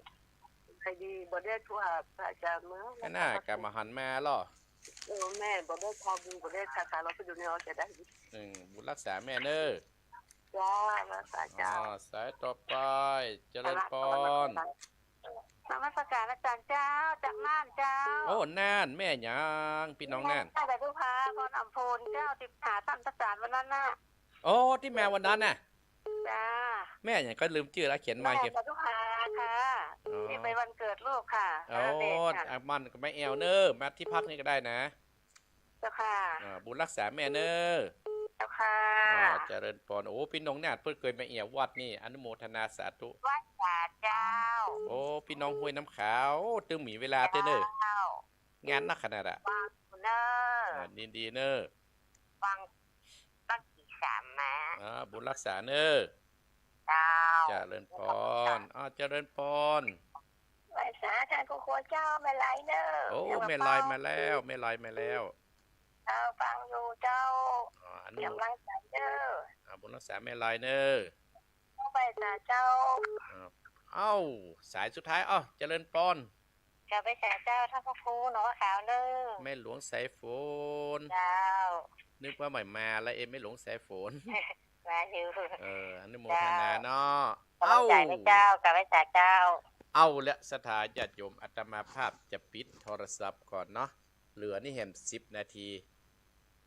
สบายดี บ่ได้โทรหาพระอาจารย์มา อันน่ะ กลับมาหันมาเหรอ เออ แม่บ่ได้ทำบุญ บ่ได้ทาสา เราไปดูในออจะได้ อืม บุญรักษาแม่เน้อ จ้า นมัสการเจ้า อ๋อ สายต่อไป เจริญปอน นมัสการอาจารย์เจ้า จากน่านเจ้า โอ้ น่าน แม่หยัง ปี้น้องน่าน แม่จตุภา พรอำพลเจ้า ตี้หาต้านอาจารย์วันนั้นน่ะ โอ้ ตี้มาวันนั้นน่ะ จ้า แม่หยังก็ลืมจื้อละ เขียนใหม่ แม่จตุภาค่ะ อ๋อ ตี้ไปวันเกิดลูกค่ะ โอ้ อ่า เด็กค่ะ อ่ะ มันก็มาแอ่วเน่อ มาตี้พักนี่ก็ได้นะ เจ้าค่ะ อ่า บุญรักษาแม่เน่อ เจ้าค่ะ อ่า เจริญปอน โอ้ ปี้น้องน่านเปิ้นเกยมาแอ่ววัดนี่ อนุโมทนาสาธุ ไหว้สาเจ้า โอ้ ปี้น้องห้วยน้ำขาว โอ้ ตึงมีเวลาเต๊อะเน่อ เจ้า งานนักขนาดอะ ฟังเน่อ อ่า ดีๆ เน่อ ฟังตั้งกี่สามมา อ่า บุญรักษาเน่อ เจ้า เจริญปอน ขอบคุณค่ะ อ่า เจริญปอน ไหว้สาต้านครูครัวเจ้า แม่ลายเน่อ โอ้ แม่ลายมาแล้ว แม่ลายมาแล้ว เจ้า ฟังอยู่เจ้า อ๋อ อนุโม เป๋นก๋ำลังใจ๋เน่อ อ่า บุญรักษาแม่ลายเน่อ ไหว้สาเจ้า อ่า เอ้า สายสุดท้าย เอ้า เจริญปอน กราบไหว้สาเจ้า ต้านพระครูหนองขาวเน่อ แม่หลวงสายฝน เจ้า นึกว่าบ่มาแล้ว เอ๊ะ แม่หลวงสายฝน มาอยู่ เออ อนุโมทนาเนาะ เจ้า กำลังใจ๋นะเจ้า เอ้า กราบไหว้สาเจ้า เอาละ ศรัทธาญาติโยม อาตมาภาพจะปิดโทรศัพท์ก่อนเนาะ เหลือนี่แหมสิบนาที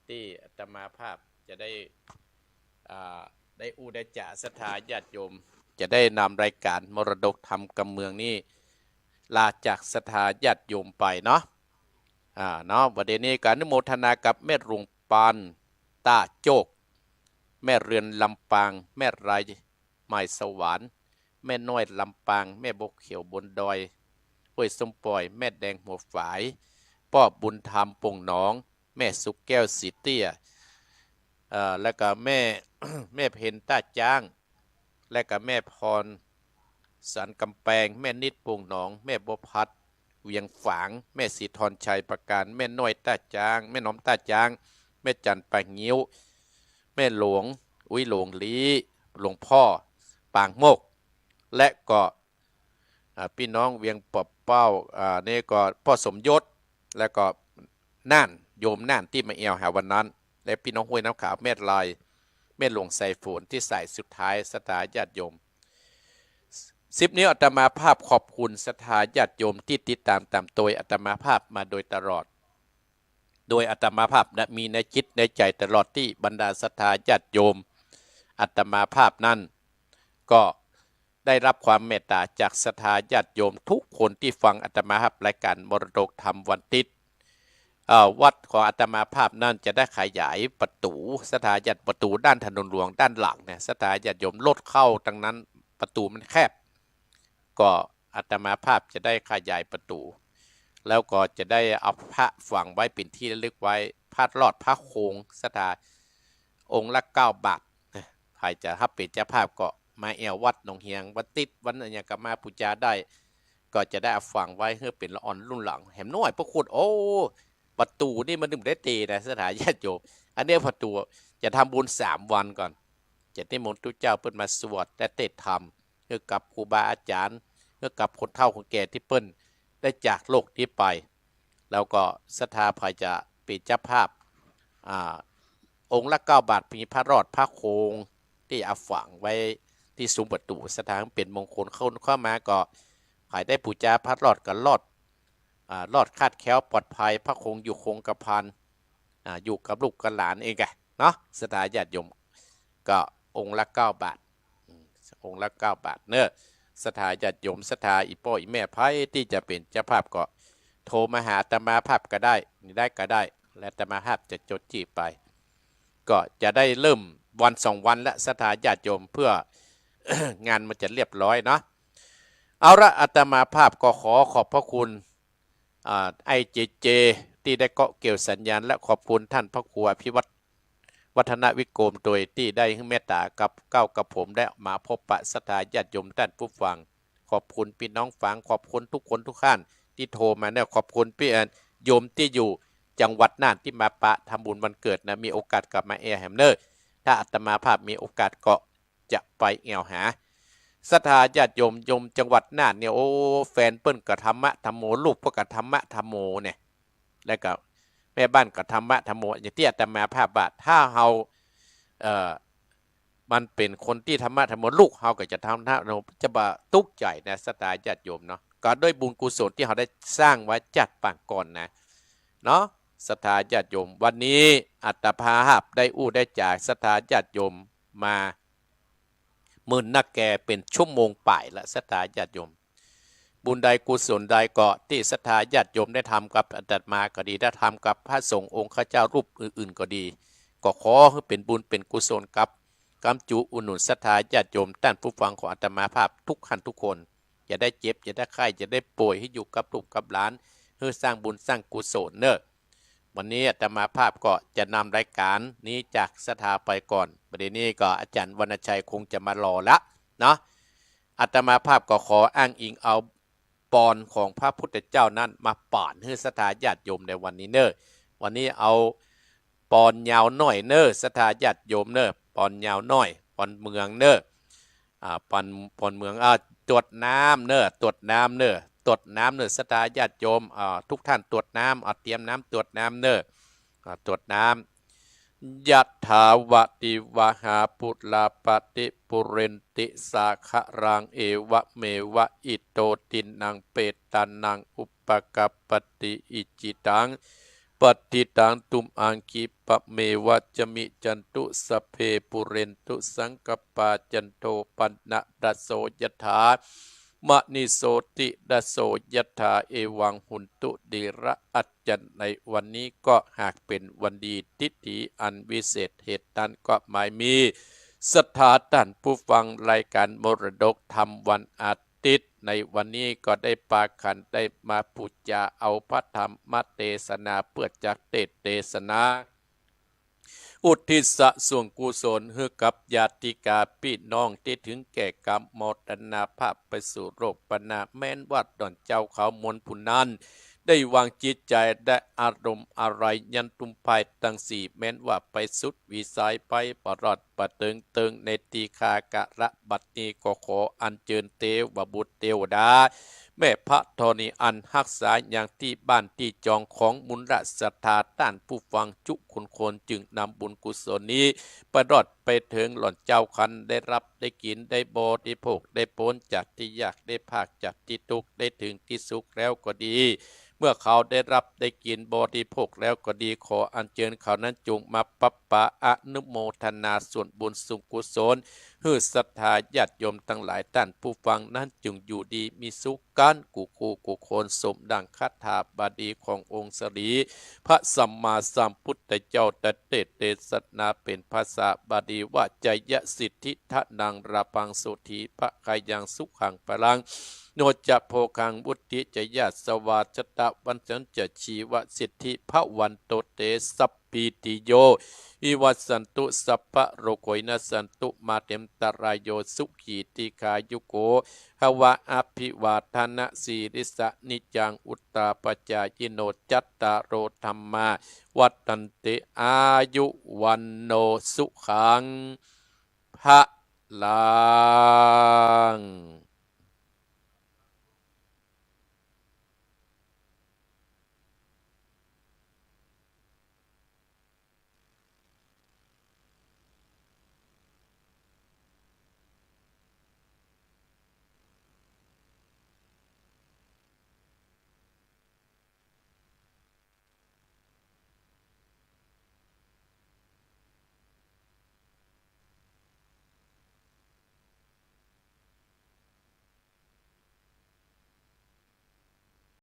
ตี้อาตมาภาพจะได้ อ่า ได้อู้ได้จ๋าศรัทธาญาติโยม จะได้นำรายการมรดกธรรมกำเมืองนี่ ลาจากศรัทธาญาติโยมไปเนาะ อ่า เนาะ วันนี้ก็อนุโมทนากับแม่หลวงปาน ต้าโจก แม่เรือนลำปาง แม่ไร ไมยสวรรค์ แม่น้อยลำปาง แม่บัวเขียวบนดอย ห้วยส้มป่อย แม่แดงหัวฝาย ป้อบุญธรรมโป่งหนอง แม่สุขแก้วสีเตี้ย เอ่อ แล้วก็แม่ แม่เพ็ญต้าจ๊าง และก็แม่พรสันกำแปง แม่นิดโป่งหนอง แม่บัวพัดเวียงฝาง แม่สีทรชัยประการ แม่น้อยต้าจ๊าง แม่น้อมต้าจ๊าง แม่จันปางงิ้ว แม่หลวง อุ๊ย หลวงลี้ หลวงพ่อปางโมกข์ และก็ อ่า ปี้น้องเวียงปอเป้า อ่า นี่ก็ป้อสมยศ แล้วก็น่าน โยมน่านตี้มาแอ่วหาวันนั้น และปี้น้องห้วยน้ำขาว แม่ลาย แม่หลวงสายฝนตี้สายสุดท้าย ศรัทธาญาติโยม สิบนี้อาตมาภาพขอบคุณศรัทธาญาติโยมตี้ติดต๋ามต๋ามโตยอาตมาภาพมาโดยตลอด โดยอาตมาภาพนะ มีในจิตในใจ๋ตลอดตี้บรรดาศรัทธาญาติโยม อาตมาภาพนั้นก็ได้รับความเมตต๋าจากศรัทธาญาติโยมทุกคนตี้ฟังอาตมาภาพรายการมรดกธรรมวันติ๊ด เอ่อ วัดของอาตมาภาพนั้นจะได้ขยายประตู๋ ศรัทธาญาติ ประตู๋ด้านถนนหลวงด้านหลังเนี่ย ศรัทธาญาติโยม รถเข้าตังนั้น ประตู๋มันแคบ ก็อาตมาภาพจะได้ขยายประตู๋ แล้วก็จะได้เอาพระฝังไว้เป๋นตี้ระลึกไว้ พระรอดพระโคง ศรัทธา องค์ละเก้าบาท ใผจะฮับเป๋นเจ้าภาพก็มาแอ่ววัดหนองเฮียง วันติ๊ดวันอะหยังก็มาปู๋จาได้ ก็จะได้เอาฝังไว้หื้อเป๋นละอ่อนรุ่นหลัง แหมน้อยพระคุณ โอ้ ประตู๋นี่มันนึ่งได้เตนะ ศรัทธาญาติโยม อันนี้ประตู๋จะทำบุญสามวันก่อน จะนิมนต์ตุ๊เจ้าเปิ้นมาสวดและเตศน์ธรรม หื้อกับครูบาอาจ๋ารย์ หื้อกับคนเฒ่าคนแก่ตี้เปิ้นได้จากโลกนี้ไป แล้วก็ศรัทธาใผจะเป๋นเจ้าภาพ อ่า องค์ละเก้าบาท มีพระรอดพระโคงตี้เอาฝังไว้ตี้ซุ้มประตู๋ ศรัทธาหื้อเป๋นมงคล เข้า เข้ามาก็ใผได้ปู๋จาพระรอดก็รอด อ่า รอดคลาดแคล้วปลอดภัย พระโคงอยู่คงกระพัน อ่า อยู่กับลูกกับหลานเองอะเนาะ ศรัทธาญาติโยม ก็องค์ละเก้าบาท อืม องค์ละเก้าบาทเนอะ ศรัทธาญาติโยม ศรัทธาอี่ป้ออี่แม่ใผตี้จะเป๋นเจ้าภาพก็โทรมาหาอาตมาภาพก็ได้ นี่ได้ก็ได้ และอาตมาภาพจะจดจื้อไป ก็จะได้เริ่มวันสองวันละ ศรัทธาญาติโยม เพื่อ งานมันจะเรียบร้อยเนาะ เอาละ อาตมาภาพก็ขอขอบพระคุณ อ่า ไอ้เจเจ ตี้ได้เกาะเกี่ยวสัญญาณ และขอบคุณต้านพระครูอภิวัฒน์ วัฒนวิโกม โดยตี้ได้หื้อเมตต๋ากับเก้ากับผม ได้มาพบปะศรัทธาญาติโยมต้านผู้ฟัง ขอบคุณปี้น้องฟัง ขอบคุณทุกคนทุกท่านตี้โทรมาเนี่ย ขอบคุณปี้ เอ่อ โยมตี้อยู่จังหวัดน่านตี้มาปะทำบุญวันเกิดนะ มีโอกาสก็มาแอ่วแหมเน่อ ถ้าอาตมาภาพมีโอกาสก็ จะไปแอ่วหา ศรัทธาญาติโยม โยมจังหวัดน่านเนี่ย โอ้ แฟนเปิ้นก็ธรรมะธรรมโม ลูกเปิ้นก็ธรรมะธรรมโมเนี่ย แล้วก็แม่บ้านก็ธรรมะธรรมโม อย่างตี้อาตมาภาพว่า ถ้าเฮา เอ่อ มันเป๋นคนตี้ธรรมะธรรมโม ลูกเฮาก็จะทำนะ จะบ่ตุ๊กข์ใจ๋นะ ศรัทธาญาติโยมเนาะ ก็ด้วยบุญกุศลตี้เฮาได้สร้างไว้จากปางก่อนนะ เนาะ ศรัทธาญาติโยม วันนี้อาตมาภาพได้อู้ได้จ๋าศรัทธาญาติโยมมา เมินนักแกเป๋นชั่วโมงป๋ายละ ศรัทธาญาติโยม บุญใดกุศลใดก็ตี้ศรัทธาญาติโยมได้ทำกับอาตมาก็ดี ได้ทำกับพระสงฆ์องค์ข้าเจ้ารูปอื่นๆก็ดี ก็ขอหื้อเป๋นบุญเป๋นกุศลกับกำจูอุดหนุนศรัทธาญาติโยมต้านผู้ฟังของอาตมาภาพทุกท่านทุกคน อย่าได้เจ็บ อย่าได้ไข้ อย่าได้ป่วย หื้ออยู่กับลูกกับหลาน หื้อสร้างบุญสร้างกุศลเน่อ วันนี้อาตมาภาพก็จะนำรายการนี้จากศรัทธาไปก่อน บ่าเดี่ยวนี้ก็อาจ๋ารย์วรรณชัยคงจะมารอละเนาะ อาตมาภาพก็ขออ้างอิงเอาปอนของพระพุทธเจ้านั้นมาป๋านหื้อศรัทธาญาติโยมในวันนี้เน่อ วันนี้เอาปอนยาวหน้อยเน่อ ศรัทธาญาติโยมเน่อ ปอนยาวหน้อย ปอนเมืองเน่อ อ่า ปอน ปอนเมือง อ่า ตวดน้ำเน่อ ตวดน้ำเน่อ ตวดน้ำเน่อ ศรัทธาญาติโยม อ่า ทุกท่านตวดน้ำ อ่า เตรียมน้ำตวดน้ำเน่อ อ่า ตวดน้ำ ยะถาวะริวะหาปูราปะริปูเรนติสาคะรัง เอวะเมวะอิโตตินังเปตานังอุปะกัปปะติ อิจฉิตัง ปัตถิตัง ตุมหัง คิปะเมวะสะมิชฌันตุ สัพเพ ปูเรนตุ สังกัปปา จันโท ปัณณะระโส ยะถา มะณิโชติระโส ยะถา เอวัง โหนตุ เถระะ อาจ๋ารย์ในวันนี้ก็หากเป๋นวันดี ทิฏฐิอันวิเศษ เหตุนั้นก็หมายมี ศรัทธาต้านผู้ฟังรายการมรดกธรรมวันอาทิตย์ ในวันนี้ก็ได้ปากั๋นได้มาปู๋จาเอาพระธรรมเตสนา เปื้อจักเตสน์เตสนา อุทิศส่วนกุศลหื้อกับญาติกาปี้น้องตี้เถิงแก่ก๋รรมมรณภาพไปสู่โลกปัณณะ แม้นว่าหล่อนเจ้าเขามวลผู้นั้น ได้วางจิตใจ๋และอารมณ์อะไรยันตุ้มภายตังสี่ แม้นว่าไปสุดวิสัยไปบ่รอดบ่เถิง เถิงในตี้ข้า กาละบัดนี้ก็ขออัญเจิญเตวบุตรเตวดา แม่พระธรณีอันฮักษาอย่างตี้บ้านตี้จองของมูลศรัทธาต้านผู้ฟังจุคนคน จึงนำบุญกุศลนี้ไปรอดไปเถิงหล่อนเจ้าคันได้ฮับได้กิ๋นได้บริโภค ได้ป๊นจากตี้ยาก ได้พากจากตี้ตุ๊กข์ ได้เถิงตี้สุขแล้วก็ดี เมื่อเขาได้ฮับได้กิ๋นบริโภคแล้วก็ดี ขออัญเจิญเขานั้นจงมาปะปาอนุโมทนาส่วนบุญส่วนกุศล หื้อศรัทธาญาติโยมตังหลายต้านผู้ฟังนั้นจงอยู่ดีมีสุขกั๋นกู้คู่กู้คน สมดังคาถาบาลีขององค์สรีพระสัมมาสัมพุทธเจ้าตรัสเตสน์เตสนาเป๋นภาษาบาลีว่า ไชยะสิทธิธนังลาภัง โสธีภะคะยัง สุขังพลัง โนจะโภคัง วุฒิจะยะสวา ชะตะวัสสัญจะ ชีวะสิทธิภะวันโต เตสัพพีติโย วิวัสสันตุ สัพพะโรโค วินัสสันตุ มาเตอันตะราโย สุขี ทีฆายุโก ภะวะ อภิวาทะนะสีลิสสะ นิจจัง วุฑฒาปะจายิโน จัตตาโร ธัมมา วัฑฒันติ อายุ วัณโณ สุขัง พะลัง